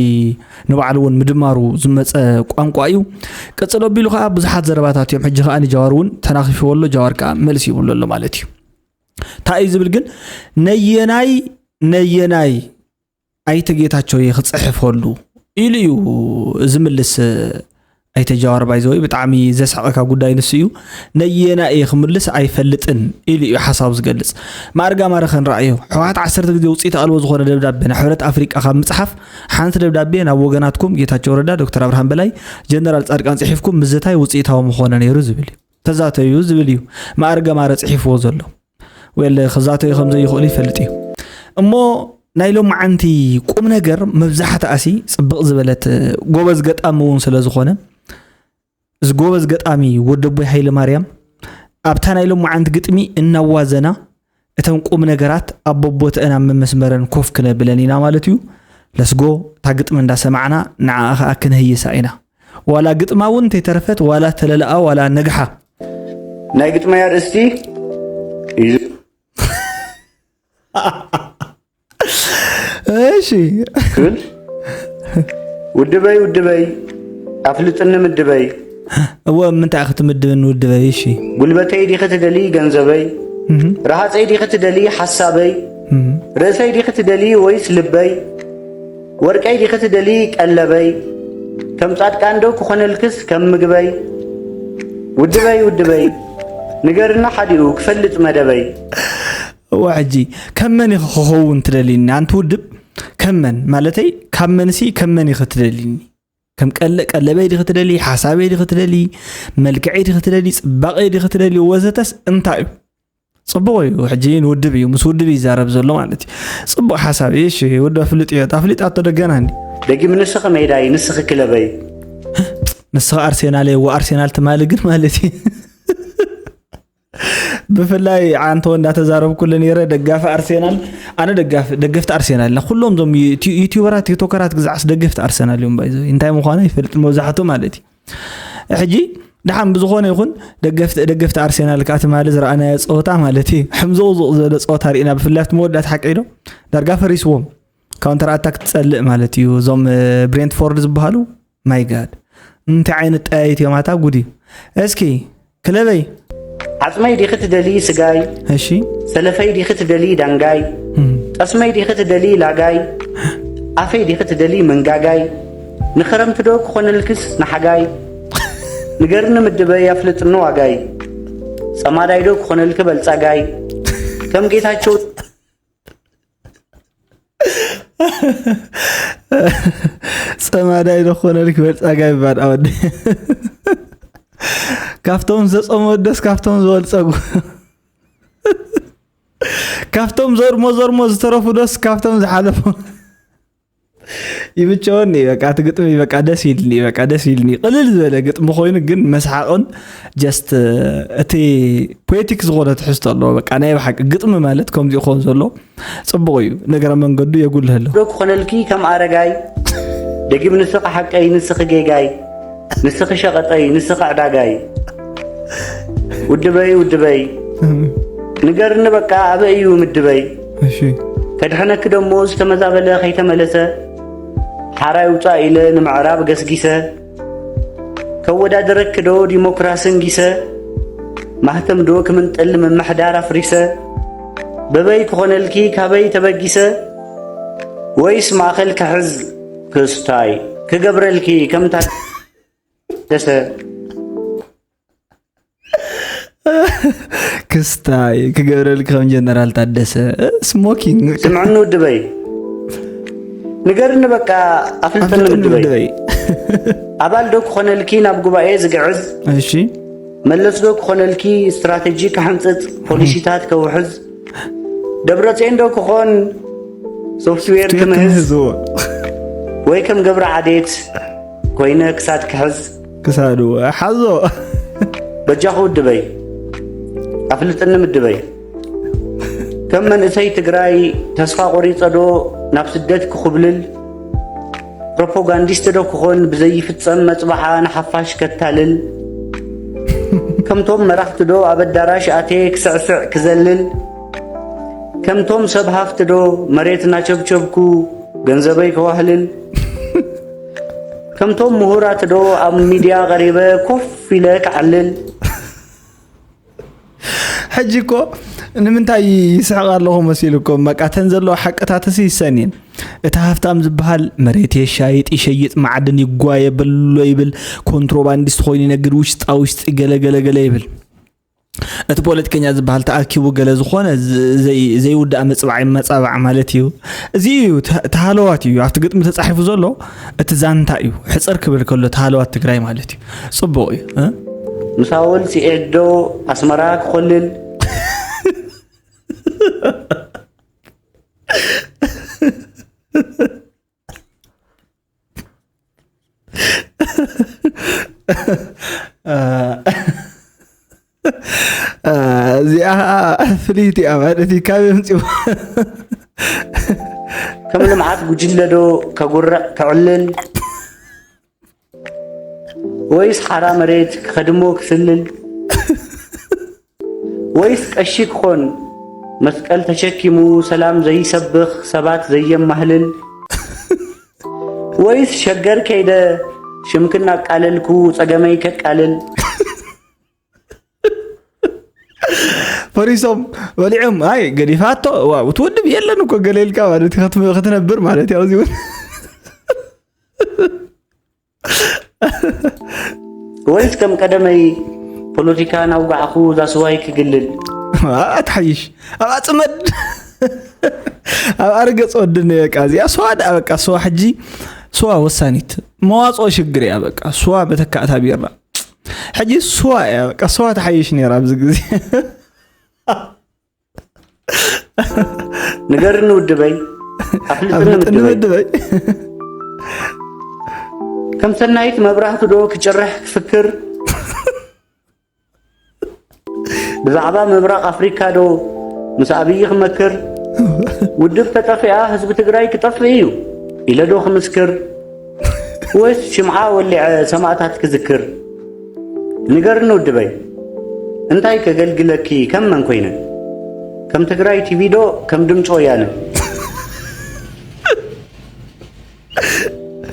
ንባዕሉ እውን ምድማሩ ዝመፀ ቋንቋ እዩ። ቀፅሎ ኣቢሉ ከዓ ብዙሓት ዘረባታት እዮም። ሕጂ ከዓ ንጃዋር እውን ተናኺፍዎ ኣሎ። ጃዋር ከዓ መልሲ ይብሉ ኣሎ ማለት እዩ። እንታይ እዩ ዝብል ግን ነየናይ ነየናይ ኣይተ ጌታቸው እየ ክፅሕፈሉ ኢሉ እዩ ዝምልስ። ኣይተ ጃዋር ባይዘወይ ብጣዕሚ ዘስሕቐካ ጉዳይ ንሱ እዩ። ነየና እየ ክምልስ ኣይፈልጥን ኢሉ እዩ ሓሳቡ ዝገልፅ። ማእርጋ ማረ ከንረኣዮ ሕወሓት ዓሰርተ ግዜ ውፅኢት ኣልቦ ዝኾነ ደብዳቤ ናብ ሕብረት ኣፍሪቃ ካብ ምፅሓፍ ሓንቲ ደብዳቤ ናብ ወገናትኩም ጌታቸው ረዳ፣ ዶክተር ኣብርሃም በላይ፣ ጀነራል ፃድቃን ፅሒፍኩም ምዝታይ ውፅኢታዊ ምኾነ ነይሩ ዝብል እዩ። ተዛተዩ ዝብል እዩ ማእርጋ ማረ ፅሒፍዎ ዘሎ። ወል ክዛተዩ ከም ዘይኽእሉ ይፈልጥ እዩ እሞ ናይ ሎማዓንቲ ቁም ነገር መብዛሕትኣሲ ፅብቕ ዝበለት ጎበዝ ገጣሚ እውን ስለ ዝኾነ እዚ ጎበዝ ገጣሚ ወደቦይ ሃይለ ማርያም ኣብታ ናይ ሎማዓንቲ ግጥሚ እናዋዘና እተን ቁም ነገራት ኣብ በቦትአን ኣብ መመስመረን ኮፍ ክነብለን ኢና ማለት እዩ። ለስጎ እታ ግጥሚ እንዳሰማዕና ንዓኣ ከዓ ክንህይሳ ኢና። ዋላ ግጥማ እውን እንተይተረፈት ዋላ ተለለኣ ዋላ ነግሓ ናይ ግጥመይ ኣርእስቲ እዩ እሺ ክብል ውድበይ ውድበይ ኣፍልጥኒ ምድበይ እወ ምንታይ ክትምድብን ውድበይ እሺ ጉልበተይ ዲኺ ትደሊ ገንዘበይ ረሃፀይ ዲኺ ትደሊ ሓሳበይ ርእሰይ ዲኺ ትደሊ ወይስ ልበይ ወርቀይ ዲኺ ትደሊ ቀለበይ ከም ፃድቃን ዶ ክኾነልክስ ከም ምግበይ ውድበይ ውድበይ ንገርና ሓዲኡ ክፈልጥ መደበይ እዋ ሕጂ ከም መን ኢኺ ክኸውን ትደልይኒ ኣንቲ ውድብ ከም መን ማለተይ ካብ መንሲ ከም መን ኢኺ ትደልይኒ ከም ቀለ ቀለበይ ዲኺ ትደሊ ሓሳበይ ዲኺ ትደሊ መልክዐይ ዲኺ ትደሊ ፅባቐይ ዲኺ ትደሊ ወዘተስ እንታይ እዩ ፅቡቕ እዩ ሕጂ ንውድብ እዩ ምስ ውድብ ይዛረብ ዘሎ ማለት እዩ ፅቡቕ ሓሳብ እዩ እሺ ውድብ ኣፍልጥ እዩ ኣፍሊጣቶ ደገና እንዲ ደጊም ንስኺ ሜዳይ ንስኺ ክለበይ ንስኻ ኣርሴናል እየ ኣርሴናል ትማሊ ግን ማለት እዩ ብፍላይ ዓንቶ እንዳተዛረብኩሉ ነይረ ደጋፊ ኣርሴናል ኣነ ደጋፊ ደገፍቲ ኣርሴናል እና ኩሎም ዞም ዩቲዩበራት ቲክቶከራት ግዛዕስ ደገፍቲ ኣርሴናል እዮም ባይዘ እንታይ ምዃኑ ይፈልጥ መብዛሕቱ ማለት እዩ ሕጂ ደሓን ብዝኾነ ይኹን ደገፍቲ ደገፍቲ ኣርሴናል ከዓ ትማሊ ዝረኣናዮ ፀወታ ማለት እዩ ሕምዘው ዝቕ ዝበለ ፀወታ ርኢና ብፍላይ ኣብቲ መወዳእታ ሓቀይ ዶ ዳርጋ ፈሪስዎም ካውንተር ኣታክ ትፀልእ ማለት እዩ እዞም ብሬንትፎርድ ዝበሃሉ ማይ ጋድ እንታይ ዓይነት ጠያይት እዮም ኣታ ጉድ እዩ እስኪ ክለበይ ዓፅመይ ዲኺ ትደሊ ስጋይ እሺ ሰለፈይ ዲኺ ትደሊ ዳንጋይ ጠስመይ ዲኺ ትደሊ ላጋይ ኣፈይ ዲኺ ትደሊ መንጋጋይ ንኽረምቲ ዶ ክኾነልክስ ንሓጋይ ንገርኒ ምድበይ ኣፍልጥኒ ዋጋይ ፀማዳይ ዶ ክኾነልኪ በልፃጋይ ከም ጌታቸው ፀማዳይ ዶ ክኾነልኪ በልፃጋይ ባድ ኣወዲ ካብቶም ዘፀመ ወደስ ካብቶም ዝበልፀጉ ካብቶም ዘርሞ ዘርሞ ዝተረፉ ዶስ ካብቶም ዝሓለፉ ይምቸወኒ በቃ እቲ ግጥሚ በቃ ደስ ኢልኒ በቃ ደስ ኢልኒ ቅልል ዝበለ ግጥሚ ኮይኑ ግን መስሓቕን ጀስት እቲ ፖቲክ ዝኾነ ትሕዝቶ ኣለዎ በቃ ናይ ብሓቂ ግጥሚ ማለት ከምዚ ይኸውን ዘሎ ፅቡቕ እዩ ነገረ መንገዱ የጉልህ ኣሎ ዶ ክኾነልኪ ከም ኣረጋይ ደጊም ንስኺ ሓቀይ ንስኺ ጌጋይ ንስኺ ሸቐጠይ ንስኺ ዕዳጋይ ውድበይ ውድበይ ንገርኒ በቃ ኣበይ እዩ ምድበይ እሺ ከድሕነኪ ደሞ ዝተመዛበለ ከይተመለሰ ሓራይ ውፃእ ኢለ ንምዕራብ ገስጊሰ ከወዳደረኪ ዶ ዲሞክራሲ እንጊሰ ማህተም ዶ ክምንጥል ምምሕዳር ኣፍሪሰ በበይ ክኾነልኪ ካበይ ተበጊሰ ወይስ ማእኸል ክሕዝ ክስታይ ክገብረልኪ ከምታ ደሰ ክስታይ ክገብረልኪ ከም ጀነራል ታደሰ ስሞኪንግ ስምዕኒ ውድበይ ንገርኒ በቃ ኣፍልጥኒ ውድበይ ኣባል ዶ ክኾነልኪ ናብ ጉባኤ ዝግዕዝ እሺ መለስ ዶ ክኾነልኪ ስትራተጂ ክሕንፅፅ ፖሊሲታት ከውሕዝ ደብረፅዮን ዶ ክኾን ሶፍትዌር ክምህዝ ክህዝዎ ወይ ከም ገብረ ዓዴት ኮይነ ክሳድ ክሕዝ ክሳዱ ሓዞ በጃኹ ውድበይ ኣፍልጥኒ ምድበይ ከም መንእሰይ ትግራይ ተስፋ ቆሪፀ ዶ ናብ ስደት ክኹብልል ፕሮፓጋንዲስት ዶ ክኾን ብዘይፍፀም መፅባዓ ንሓፋሽ ከታልል ከምቶም መራሕቲ ዶ ኣብ ኣዳራሽ ኣትየ ክስዕስዕ ክዘልል ከምቶም ሰብ ሃፍቲ ዶ መሬት እናቸብቸብኩ ገንዘበይ ከዋህልል ከምቶም ምሁራት ዶ ኣብ ሚድያ ቀሪበ ኮፍ ኢለ ክዓልል ሕጂ እኮ ንምንታይ ይስሕቕ ኣለኹ መሲሉ እኮ በቃ ተን ዘለዎ ሓቅታትስ ይሰን እየን እቲ ሃፍታም ዝበሃል መሬት የሻይጥ ይሸይጥ ማዕድን ይጓየ በሎ ይብል ኮንትሮባንዲስት ኮይኑ ይነግድ ውሽጣ ውሽጢ ገለ ገለ ገለ ይብል እቲ ፖለቲከኛ ዝበሃል ተኣኪቡ ገለ ዝኾነ ዘይውዳእ መፅባዕ መፃባዕ ማለት እዩ እዚ እዩ ተሃለዋት እዩ ኣብቲ ግጥሚ ተፃሒፉ ዘሎ እቲ ዛንታ እዩ ሕፅር ክብል ከሎ ተሃለዋት ትግራይ ማለት እዩ ፅቡቕ እዩ ምሳወል ሲኤዶ ኣስመራ ክኾልል እዚኣ ፍልይቲ እያ ማለት እዩ ካብ የምፅዎ ከም ልምዓት ጉጅለ ዶ ከጉርዕ ከዕልል ወይስ ሓራ መሬት ክኸድሞ ክስልል ወይስ ቀሺ ክኾን መስቀል ተሸኪሙ ሰላም ዘይሰብኽ ሰባት ዘየማህልል ወይስ ሸገር ከይደ ሽምክን ኣቃለልኩ ጸገመይ ከቃልል ፈሪሶም በሊዖም ኣይ ገዲፋቶ ዋው ትወድብ የለን እኮ ገለ ኢልካ ማለት እዩ ክትነብር ማለት እዩ ኣብዚ እውን ወይስ ከም ቀደመይ ፖለቲካ ናውጋዕኹ ዛስዋይ ክግልል ኣትሓይሽ ኣብ ኣፅመድ ኣብ ኣርገፅ ወድነ በቃ እዚኣ ስዋ ደኣ በቃ ስዋ ሕጂ ስዋ ወሳኒት መዋፅኦ ሽግር እያ በቃ ስዋ መተካእታ ቢራ ሕጂ ስዋ እያ በቃ ስዋ ትሓይሽ ነይራ ኣብዚ ግዜ ንገርኒ ውድበይ ኣፍልጥኒ ምድበይ ከም ሰናይት መብራህቱ ዶ ክጭርሕ ክፍክር ብዛዕባ ምብራቕ ኣፍሪካ ዶ ምስ ኣብዪ ክመክር ውድብ ተጠፊኣ ህዝቢ ትግራይ ክጠፍእ እዩ ኢለ ዶ ክምስክር ወይስ ሽምዓ ወሊዐ ሰማእታት ክዝክር ንገርኒ ውድበይ እንታይ ከገልግለኪ ከም መን ኮይነ ከም ትግራይ ቲቪ ዶ ከም ድምፂ ወያነ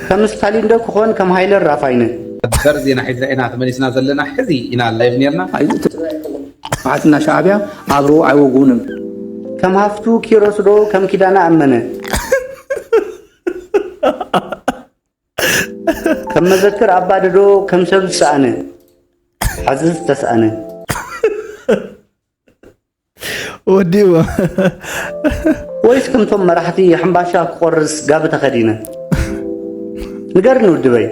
ከም ስታሊን ዶ ክኾን ከም ሃይለ ራፋይነ ሰበር ዜና ሒዝና ኢና ተመሊስና ዘለና ሕዚ ኢና ላይቭ ነርና መዓትና ሻዕብያ ኣብሮ ኣይወጉንም ከም ሃፍቱ ኪሮስ ዶ ከም ኪዳነ ኣመነ ከም መዘክር ኣባድዶ ከም ሰብ ዝሰኣነ ሓዚ ዝተሰኣነ ወዲእዎ ወይስ ከምቶም መራሕቲ ሕምባሻ ክቆርስ ጋቢ ተኸዲነ ንገርኒ ውድበይ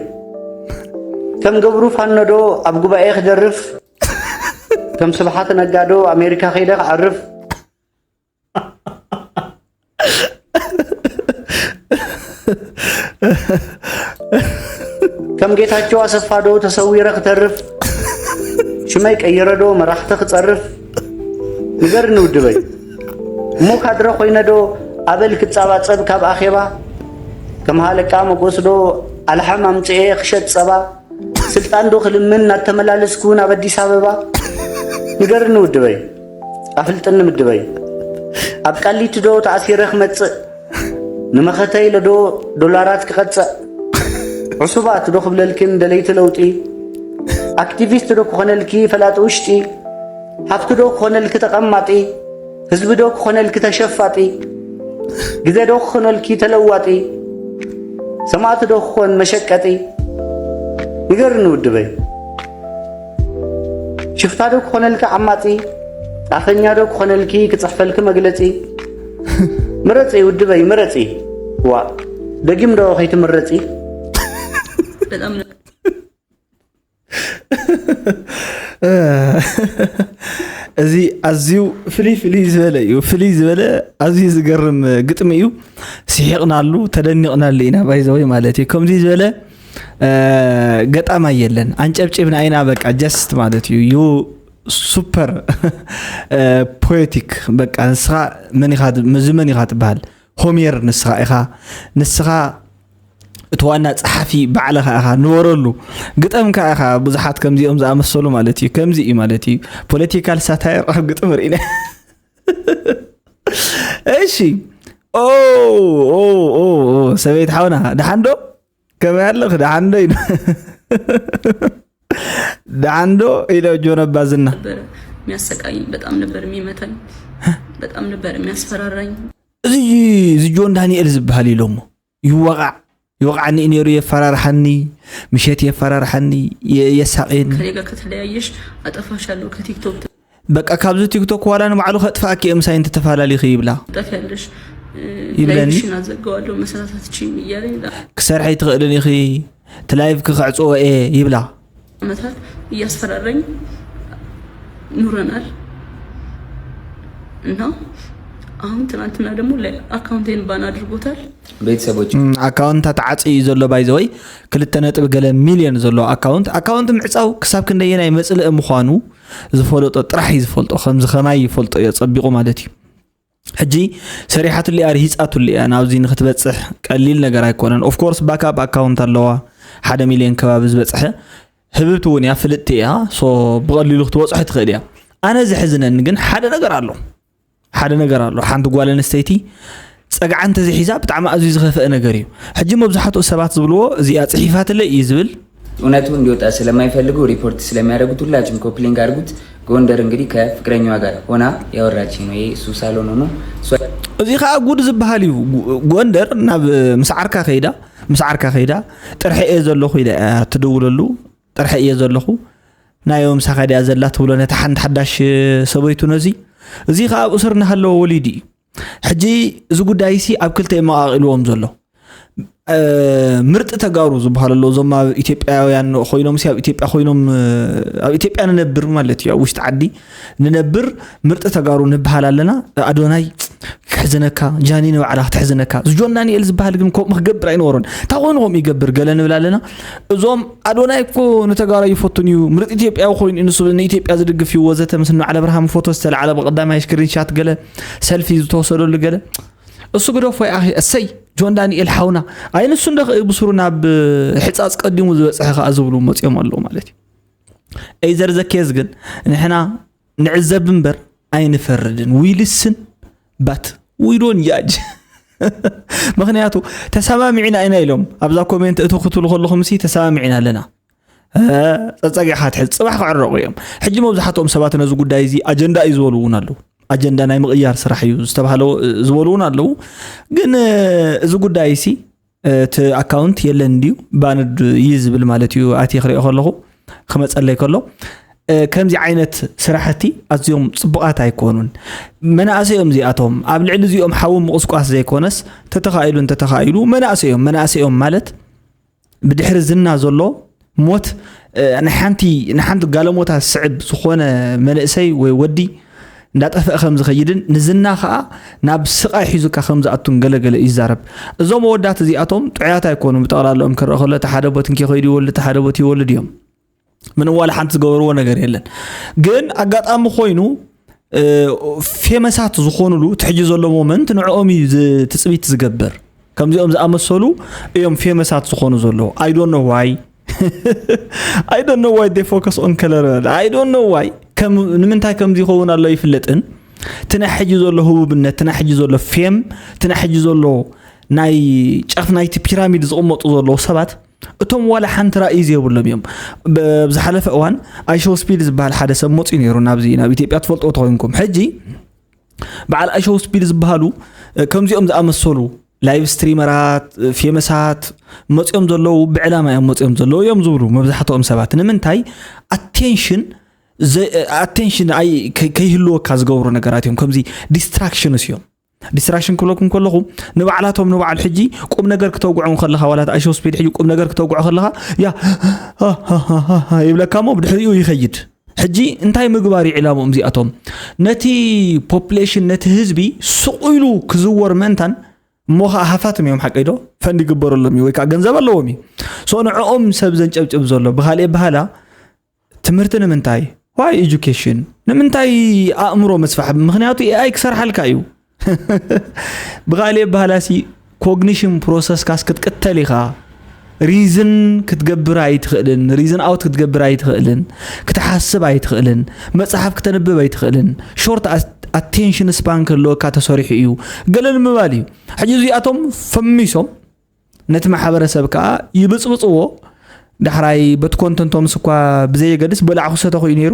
ከም ገብሩ ፋኖዶ ኣብ ጉባኤ ክደርፍ ከም ስብሓት ነጋዶ ኣሜሪካ ከይደ ክዓርፍ ከም ጌታቸው ኣሰፋዶ ተሰዊረ ክተርፍ ሽመይ ቀይረዶ መራሕቲ ክፀርፍ ንገርኒ ውድበይ እሞ ካድረ ኮይነዶ ኣበል ክፃባፀብ ካብ ኣኼባ ከም ሃለቃ መጎስዶ ኣልሓም ኣምፅኤ ክሸጥ ፀባ ስልጣን ዶ ክልምን እናተመላለስኩ ናብ ኣዲስ ኣበባ ንገርኒ ውድበይ ኣፍልጥኒ ምድበይ ኣብ ቃሊቲ ዶ ተኣሲረ ክመፅእ ንመኸተ ኢለ ዶ ዶላራት ክቐፅዕ ዕሱባት ዶ ክብለልክን ደለይቲ ለውጢ ኣክቲቪስት ዶ ክኾነልኪ ፈላጢ ውሽጢ ሃፍቲ ዶ ክኾነልኪ ተቐማጢ ህዝቢ ዶ ክኾነልኪ ተሸፋጢ? ግዜ ዶ ክኾነልኪ ተለዋጢ? ሰማእቲ ዶ ክኾን መሸቀጢ? ንገርኒ ውድበይ። ሽፍታ ዶ ክኾነልኪ ዓማጺ? ጻፈኛ ዶ ክኾነልኪ ክጽሕፈልኪ መግለጺ? ምረጺ ውድበይ ምረጺ። ዋ ደጊም ዶ ከይትምረጺ? በጣም እዚ ኣዝዩ ፍልይ ፍልይ ዝበለ እዩ። ፍልይ ዝበለ ኣዝዩ ዝገርም ግጥሚ እዩ። ስሒቕናሉ፣ ተደኒቕናሉ ኢና ባይዘወይ ማለት እዩ። ከምዚ ዝበለ ገጣማይ የለን። ኣንጨብጭብና ኢና በቃ just ማለት እዩ። You super poetic በቃ ንስኻ መን ኢኻ? እዚ መን ኢኻ ትበሃል? ሆሜር ንስኻ ኢኻ። ንስኻ እቲ ዋና ጸሓፊ ባዕልኻ ኢኻ። ንበረሉ። ግጠም ከኣ ኢኻ። ብዙሓት ከምዚኦም ዝኣመሰሉ ማለት እዩ። ከምዚ እዩ ማለት እዩ። ፖለቲካል ሳታየር ኣብ ግጥም ርኢና። እሺ ኦ ኦ ኦ ኦ፣ ሰበይቲ ሓውና ደሓን ዶ? ከመይ ኣለኺ? ደሓን ዶ ኢሉ ደሓን ዶ ኢለ ጆን ኣባዝና ነበር የሚያሰቃየኝ፣ በጣም ነበር የሚመታኝ፣ በጣም ነበር የሚያስፈራራኝ። እዚ እዚ ጆን ዳንኤል ዝበሃል ኢሎሞ ይወቃዕ ይወቃዓኒ እዩ ነይሩ። የፈራርሓኒ፣ ምሸት የፈራርሓኒ፣ የ- የሳቅየኒ። ከኔ ጋር ከተለያየሽ አጠፋሻለሁ ከቲክቶክ በቃ ካብዚ ቲክቶክ ዋላ ንባዕሉ ከጥፋእኪ እየ ምሳይ እንተተፈላለኺ ይብላ ትጠፊያለሽ፣ ይብለኒ። ላይፍሽን አዘጋዋለሁ መስራት አትችይም እያለ ይላል። ክሰርሐ ይትኽእልን ኢኺ ትላይቭ ክኽዕፅዎ እየ ይብላ። አመታት እያስፈራራኝ ኑረናል እና አሁን ትናንትና ደግሞ አካውንቴን ባን አድርጎታል። ቤተሰቦች እም፣ ኣካውንት ተዓፂ እዩ ዘሎ ባይዘወይ ክልተ ነጥቢ ገለ ሚልዮን ዘሎ ኣካውንት ኣካውንት ምዕፃው ክሳብ ክንደየናይ መፅልኢ ምዃኑ ዝፈለጦ ጥራሕ እዩ ዝፈልጦ። ከምዚ ከማይ ይፈልጦ እዮ ፀቢቑ ማለት እዩ። ሕጂ ሰሪሓትሉ እያ ርሂፃትሉ እያ ናብዚ ንክትበፅሕ ቀሊል ነገር ኣይኮነን። ኦፍኮርስ ባካፕ ኣካውንት ኣለዋ ሓደ ሚልዮን ከባቢ ዝበፅሐ ህብብቲ እውን እያ ፍልጥቲ እያ። ሶ ብቐሊሉ ክትበፅሖ ትኽእል እያ። ኣነ ዝሕዝነኒ ግን ሓደ ነገር ኣሎ ሓደ ነገር ኣሎ። ሓንቲ ጓል ኣንስተይቲ ፀግዓ እንተዘይሒዛ ብጣዕሚ ኣዝዩ ዝኸፍአ ነገር እዩ። ሕጂ መብዛሕትኡ ሰባት ዝብልዎ እዚኣ ፅሒፋትለይ እዩ ዝብል እውነቱ እንዲወጣ ስለማይፈልጉ ሪፖርት ስለሚያደርጉት ሁላችሁም ኮፕሊንግ አድርጉት። ጎንደር እንግዲህ ከፍቅረኛዋ ጋር ሆና ያወራች ነው። ይሄ እሱ ሳሎን ሆኖ እሷ እዚ ከዓ ጉድ ዝበሃል እዩ። ጎ- ጎንደር ናብ ምስ ዓርካ ከይዳ ምስ ዓርካ ከይዳ ጥርሐ እየ ዘለኹ ኢላ እያ ትድውለሉ። ጥርሐ እየ ዘለኹ ናዮም ሳኻ ድያ ዘላ ትብሎ ነታ ሓንቲ ሓዳሽ ሰበይቱ ነዚ እዚ ከዓ ኣብ እሱር እናሃለወ ወሊዱ እዩ። ሕጂ እዚ ጉዳይ ሲ ኣብ ክልተ የመቃቂልዎም ዘሎ እ፣ ምርጢ ተጋሩ ዝበሃል ኣሎ እዞም ኣብ ኢትዮጵያውያን ኮይኖም ሲ ኣብ ኢትዮጵያ ኮይኖም እ፣ ኣብ ኢትዮጵያ ንነብር ማለት እዩ ኣብ ውሽጢ ዓዲ ንነብር ምርጢ ተጋሩ ንበሃል ኣለና። ኣዶናይ ክሕዝነካ ጃኒ ንባዕላ ክትሕዝነካ እዚ ጆን ዳንኤል ዝበሃል ግን ከምኡ ክገብር ኣይነበሮን። እንታይ ኮይኑ ከምኡ ይገብር ገለ ንብል ኣለና። እዞም ኣዶናይ እኮ ንተጋሩ ይፈቱን እዩ ምርጢ ኢትዮጵያዊ ኮይኑ እዩ ንሱ ንኢትዮጵያ ዝድግፍ እዩ ወዘተ ምስ ንባዕለ ኣብርሃም ፎቶ ዝተለዓለ ብቀዳማይ ስክሪንሻት ገለ ሰልፊ ዝተወሰደሉ ገለ እሱ ግደፎ ይኣኺ እሰይ ጆን ዳንኤል ሓውና ኣይ ንሱ እንደ ብሱሩ ናብ ሕፃፅ ቀዲሙ ዝበፅሐ ከዓ ዝብሉ መፅኦም ኣለዉ ማለት እዩ። ኤይዘር ዘኬዝ ግን ንሕና ንዕዘብ እምበር ኣይንፈርድን we listen but we don't judge ምክንያቱ ተሰማሚዕና ኢና ኢሎም ኣብዛ ኮሜንት እቶ ክትብሉ ከለኹም ሲ ተሰማሚዕና ኣለና። ፀፀጊዕካ ትሕዝ ፅባሕ ክዕረቑ እዮም። ሕጂ መብዛሕትኦም ሰባት ነዚ ጉዳይ እዚ ኣጀንዳ እዩ ዝበሉ እውን ኣለዉ። ኣጀንዳ ናይ ምቕያር ስራሕ እዩ ዝተባህለ ዝበሉ እውን ኣለዉ። ግን እዚ ጉዳይ ሲ እቲ ኣካውንት የለን ድዩ ባንድ እዩ ዝብል ማለት እዩ። ኣትየ ክሪኦ ከለኹ ክመፀለይ ከሎ ከምዚ ዓይነት ስራሕቲ ኣዝዮም ፅቡቃት ኣይኮኑን። መናእሰዮም እዚኣቶም ኣብ ልዕሊ እዚኦም ሓዊ ምቁስቋስ ዘይኮነስ ተተኻኢሉ እንተተኻኢሉ መናእሰዮም መናእሰዮም ማለት ብድሕሪ ዝና ዘሎ ሞት ንሓንቲ ንሓንቲ ጋለሞታ ስዕብ ዝኾነ መንእሰይ ወይ ወዲ እንዳጠፍአ ከም ዝኸይድን ንዝና ከዓ ናብ ስቃይ ሒዙካ ከም ዝኣቱን ገለገለ ይዛረብ። እዞም ወዳት እዚኣቶም ጥዑያት ኣይኮኑ ብጠቕላላኦም ክረአ ከሎ እቲ ሓደ ቦት እንከ ከይዱ ይወልድ እቲ ሓደ ቦት ይወልድ እዮም። ምንም ዋላ ሓንቲ ዝገበርዎ ነገር የለን። ግን ኣጋጣሚ ኮይኑ ፌመሳት ዝኾኑሉ እቲ ሕጂ ዘሎ ሞመንት ንዕኦም እዩ ትፅቢት ዝገብር። ከምዚኦም ዝኣመሰሉ እዮም ፌመሳት ዝኾኑ ዘለዉ። I don't know why I don't know why they focus on color I don't know why ንምንታይ ከምዚ ይኸውን ኣሎ ይፍለጥን። እቲ ናይ ሕጂ ዘሎ ህቡብነት እቲ ናይ ሕጂ ዘሎ ፌም እቲ ናይ ሕጂ ዘሎ ናይ ጫፍ ናይቲ ፒራሚድ ዝቕመጡ ዘለዉ ሰባት እቶም ዋላ ሓንቲ ራእይ ዘይብሎም እዮም። ብዝሓለፈ እዋን ኣይሾው ስፒድ ዝበሃል ሓደ ሰብ መፅኡ ነይሩ ናብዚ ናብ ኢትዮጵያ ትፈልጥዎ ተኮይንኩም ሕጂ በዓል ኣሸው ስፒድ ዝበሃሉ ከምዚኦም ዝኣመሰሉ ላይቭ ስትሪመራት፣ ፌመሳት መፅኦም ዘለዉ ብዕላማ እዮም መፅኦም ዘለዉ እዮም ዝብሉ መብዛሕትኦም ሰባት። ንምንታይ? ኣቴንሽን ኣቴንሽን ኣይ ከይህልወካ ዝገብሩ ነገራት እዮም። ከምዚ ዲስትራክሽንስ እዮም። ዲስትራክሽን ክብለኩም ከለኹ ንባዕላቶም ንባዕሉ ሕጂ ቁም ነገር ክተውግዖም ከለኻ ዋላ ኣሾ ስፒድ ሕጂ ቁም ነገር ክተውግዖ ከለኻ ያ ይብለካ እሞ ብድሕሪኡ ይኸይድ። ሕጂ እንታይ ምግባር ይዕላሞም እዚኣቶም? ነቲ ፖፕሌሽን ነቲ ህዝቢ ስቕ ኢሉ ክዝወር ምእንታን እሞ ከዓ ሃፋትም እዮም ሓቀይ ዶ ፈንድ ይግበረሎም እዩ ወይ ከዓ ገንዘብ ኣለዎም እዩ። ሶ ንዕኦም ሰብ ዘንጨብጭብ ዘሎ ብካልእ በሃላ ትምህርቲ ንምንታይ ዋይ ኤጁኬሽን ንምንታይ ኣእምሮ መስፋሕ ምክንያቱ ኤኣይ ክሰርሓልካ እዩ። ብካልእ በሃላሲ ኮግኒሽን ፕሮሰስካስ ክትቅተል ኢኻ። ሪዝን ክትገብር ኣይትኽእልን፣ ሪዝን ኣውት ክትገብር ኣይትኽእልን፣ ክትሓስብ ኣይትኽእልን፣ መፅሓፍ ክተንብብ ኣይትኽእልን። ሾርት ኣቴንሽን ስፓን ክህልወካ ተሰሪሑ እዩ። ገለ ንምባል እዩ። ሕጂ እዚኣቶም ፈሚሶም ነቲ ማሕበረሰብ ከዓ ይብፅብፅዎ። ዳሕራይ በቲ ኮንተንቶምስ እኳ ብዘየገድስ በላዕኩ ሰተኹ እዩ ነይሩ።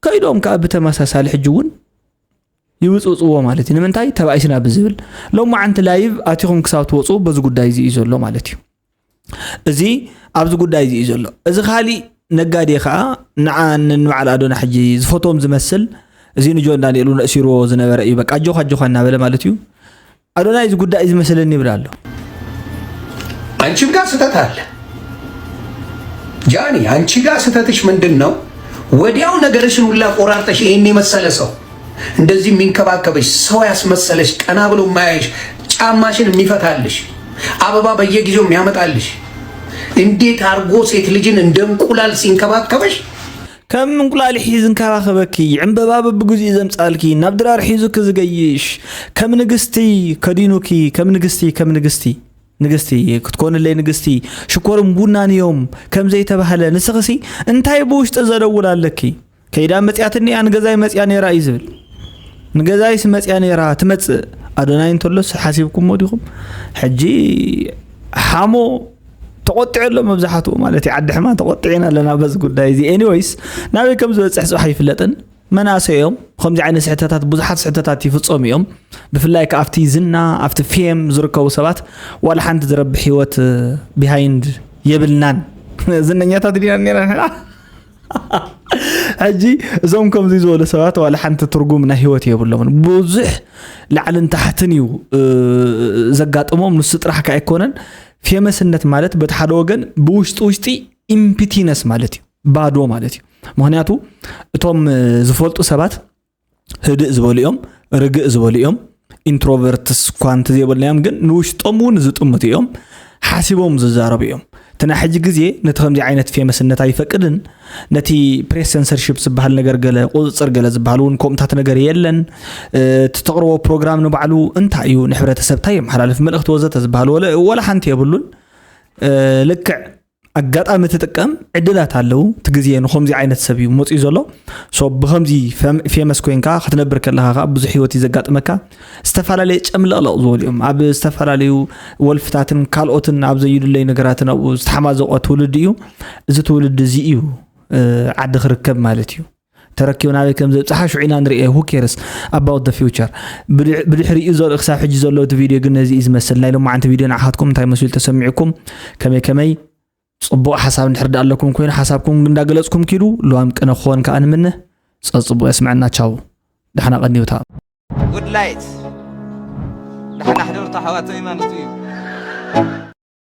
ከይዶም ከዓ ብተመሳሳሊ ሕጂ እውን ይብፅብፅዎ ማለት እዩ። ንምንታይ ተባኢስና ብዝብል ሎማዓንቲ ላይቭ ኣቲኹም ክሳብ ትወፁ በዚ ጉዳይ እዚ እዩ ዘሎ ማለት እዩ። እዚ ኣብዚ ጉዳይ እዚ እዩ ዘሎ። እዚ ካሊእ ነጋዴ ከዓ ንዓ ንበዓል ኣዶና ሕጂ ዝፈትዎም ዝመስል እዚ ንጆን ዳንኤል እውን ኣእሲርዎ ዝነበረ እዩ። በቃ ኣጆኻ ኣጆኻ እናበለ ማለት እዩ። ኣዶናይ እዚ ጉዳይ እዚ መስለኒ ይብል ኣሎ። አንቺም ጋር ስህተት አለ ጃኒ። አንቺ ጋር ስህተትሽ ምንድን ነው? ወዲያው ነገርሽን ሁላ ቆራርጠሽ ይሄን የመሰለ ሰው እንደዚህ የሚንከባከበሽ ሰው ያስመሰለሽ ቀና ብሎ ማያይሽ ጫማሽን የሚፈታልሽ አበባ በየጊዜው የሚያመጣልሽ እንዴት አርጎ ሴት ልጅን እንደ እንቁላል ሲንከባከበሽ ከም እንቁላሊሕ እዩ ዝንከባኸበኪ፣ ዕምበባ በብግዚኡ ዘምጻልኪ፣ ናብ ድራር ሒዙኪ ዝገይሽ፣ ከም ንግስቲ ከዲኑኪ፣ ከም ንግስቲ፣ ከም ንግስቲ፣ ንግስቲ ክትኮንለይ ንግስቲ፣ ሽኮርን ቡናን እዮም ከም ዘይተባህለ፣ ንስኽሲ እንታይ ብውሽጢ ዘደውል ኣለኪ? ከይዳ መጽያትኒ እያ፣ ንገዛይ መጽያ ነይራ እዩ ዝብል። ንገዛይስ መጽያ ነይራ ትመጽእ ኣዶናይ እንተሎስ ሓሲብኩሞ ዲኹም? ሕጂ ሓሞ ተቆጢዑ ኣሎ መብዛሕትኡ ማለት እዩ። ዓዲ ሕማ ተቆጢዕና ኣለና በዚ ጉዳይ እዚ። ኤኒወይስ ናበይ ከም ዝበፅሕ ፅባሕ ኣይፍለጥን። መናእሰይ እዮም ከምዚ ዓይነት ስሕተታት ብዙሓት ስሕተታት ይፍፀሙ እዮም። ብፍላይ ከ ኣብቲ ዝና ኣብቲ ፌም ዝርከቡ ሰባት ዋላ ሓንቲ ዝረብሕ ህይወት ቢሃይንድ የብልናን። ዝነኛታት ዲና ነና ሕጂ እዞም ከምዚ ዝበሉ ሰባት ዋላ ሓንቲ ትርጉም ናይ ህይወት የብሎምን። ብዙሕ ላዕልን ታሕትን እዩ ዘጋጥሞም። ንሱ ጥራሕ ከ ኣይኮነን። ፌመስነት ማለት በቲ ሓደ ወገን ብውሽጢ ውሽጢ ኢምፒቲነስ ማለት እዩ፣ ባዶ ማለት እዩ። ምክንያቱ እቶም ዝፈልጡ ሰባት ህድእ ዝበሉ እዮም፣ ርግእ ዝበሉ እዮም። ኢንትሮቨርትስ እኳ እንተዘይበልናዮም ግን ንውሽጦም እውን ዝጥምቱ እዮም፣ ሓሲቦም ዝዛረቡ እዮም። እቲ ናይ ሕጂ ግዜ ነቲ ከምዚ ዓይነት ፌመስነት ኣይፈቅድን። ነቲ ፕሬስ ሰንሰርሽፕ ዝበሃል ነገር ገለ ቁፅፅር ገለ ዝበሃል እውን ከምኡታት ነገር የለን። እቲ ተቕርቦ ፕሮግራም ንባዕሉ እንታይ እዩ ንሕብረተሰብ እንታይ የመሓላልፍ መልእኽቲ ወዘተ ዝበሃል ወለ- ወላ ሓንቲ የብሉን። ልክዕ ኣጋጣሚ ትጥቀም ዕድላት ኣለዉ። እቲ ግዜ ንኸምዚ ዓይነት ሰብ እዩ መፅኡ ዘሎ። ሶ ብኸምዚ ፈም- ፌመስ ኮይንካ ክትነብር ከለኻ ከዓ ብዙሕ ህይወት እዩ ዘጋጥመካ። ዝተፈላለየ ጨምለቕለቕ ዝበሉ እዮም ኣብ ዝተፈላለዩ ወልፍታትን ካልኦትን ኣብ ዘዩድለይ ነገራትን ኣብኡ ዝተሓማዘቆ ትውልዲ እዩ። እዚ ትውልዲ እዚ እዩ ዓዲ ክርከብ ማለት እዩ። ተረኪቡ ናበይ ከም ዘብፅሓ ሽዑ ኢና ንሪኦ። Who cares about the future? ብድሕሪኡ ዘሎ ክሳብ ሕጂ ዘሎ እቲ ቪድዮ ግን ነዚ እዩ ዝመስል። ናይ ሎማዓንቲ ቪድዮ ንዓኻትኩም እንታይ መስሉ ተሰሚዕኩም? ከመይ ከመይ? ፅቡቕ ሓሳብ እንድሕር ዳ ኣለኩም ኮይኑ ሓሳብኩም እንዳገለፅኩም ኪዱ። ልዋም ቅነ ክኾን ከዓ ንምነ። ፀፅቡቕ የስምዐና። ቻው፣ ዳሕና ቀኒውታ። ጉድ ላይት ዳሕና ሕደርቱ ኣሕዋተይ ማለቱ እዩ።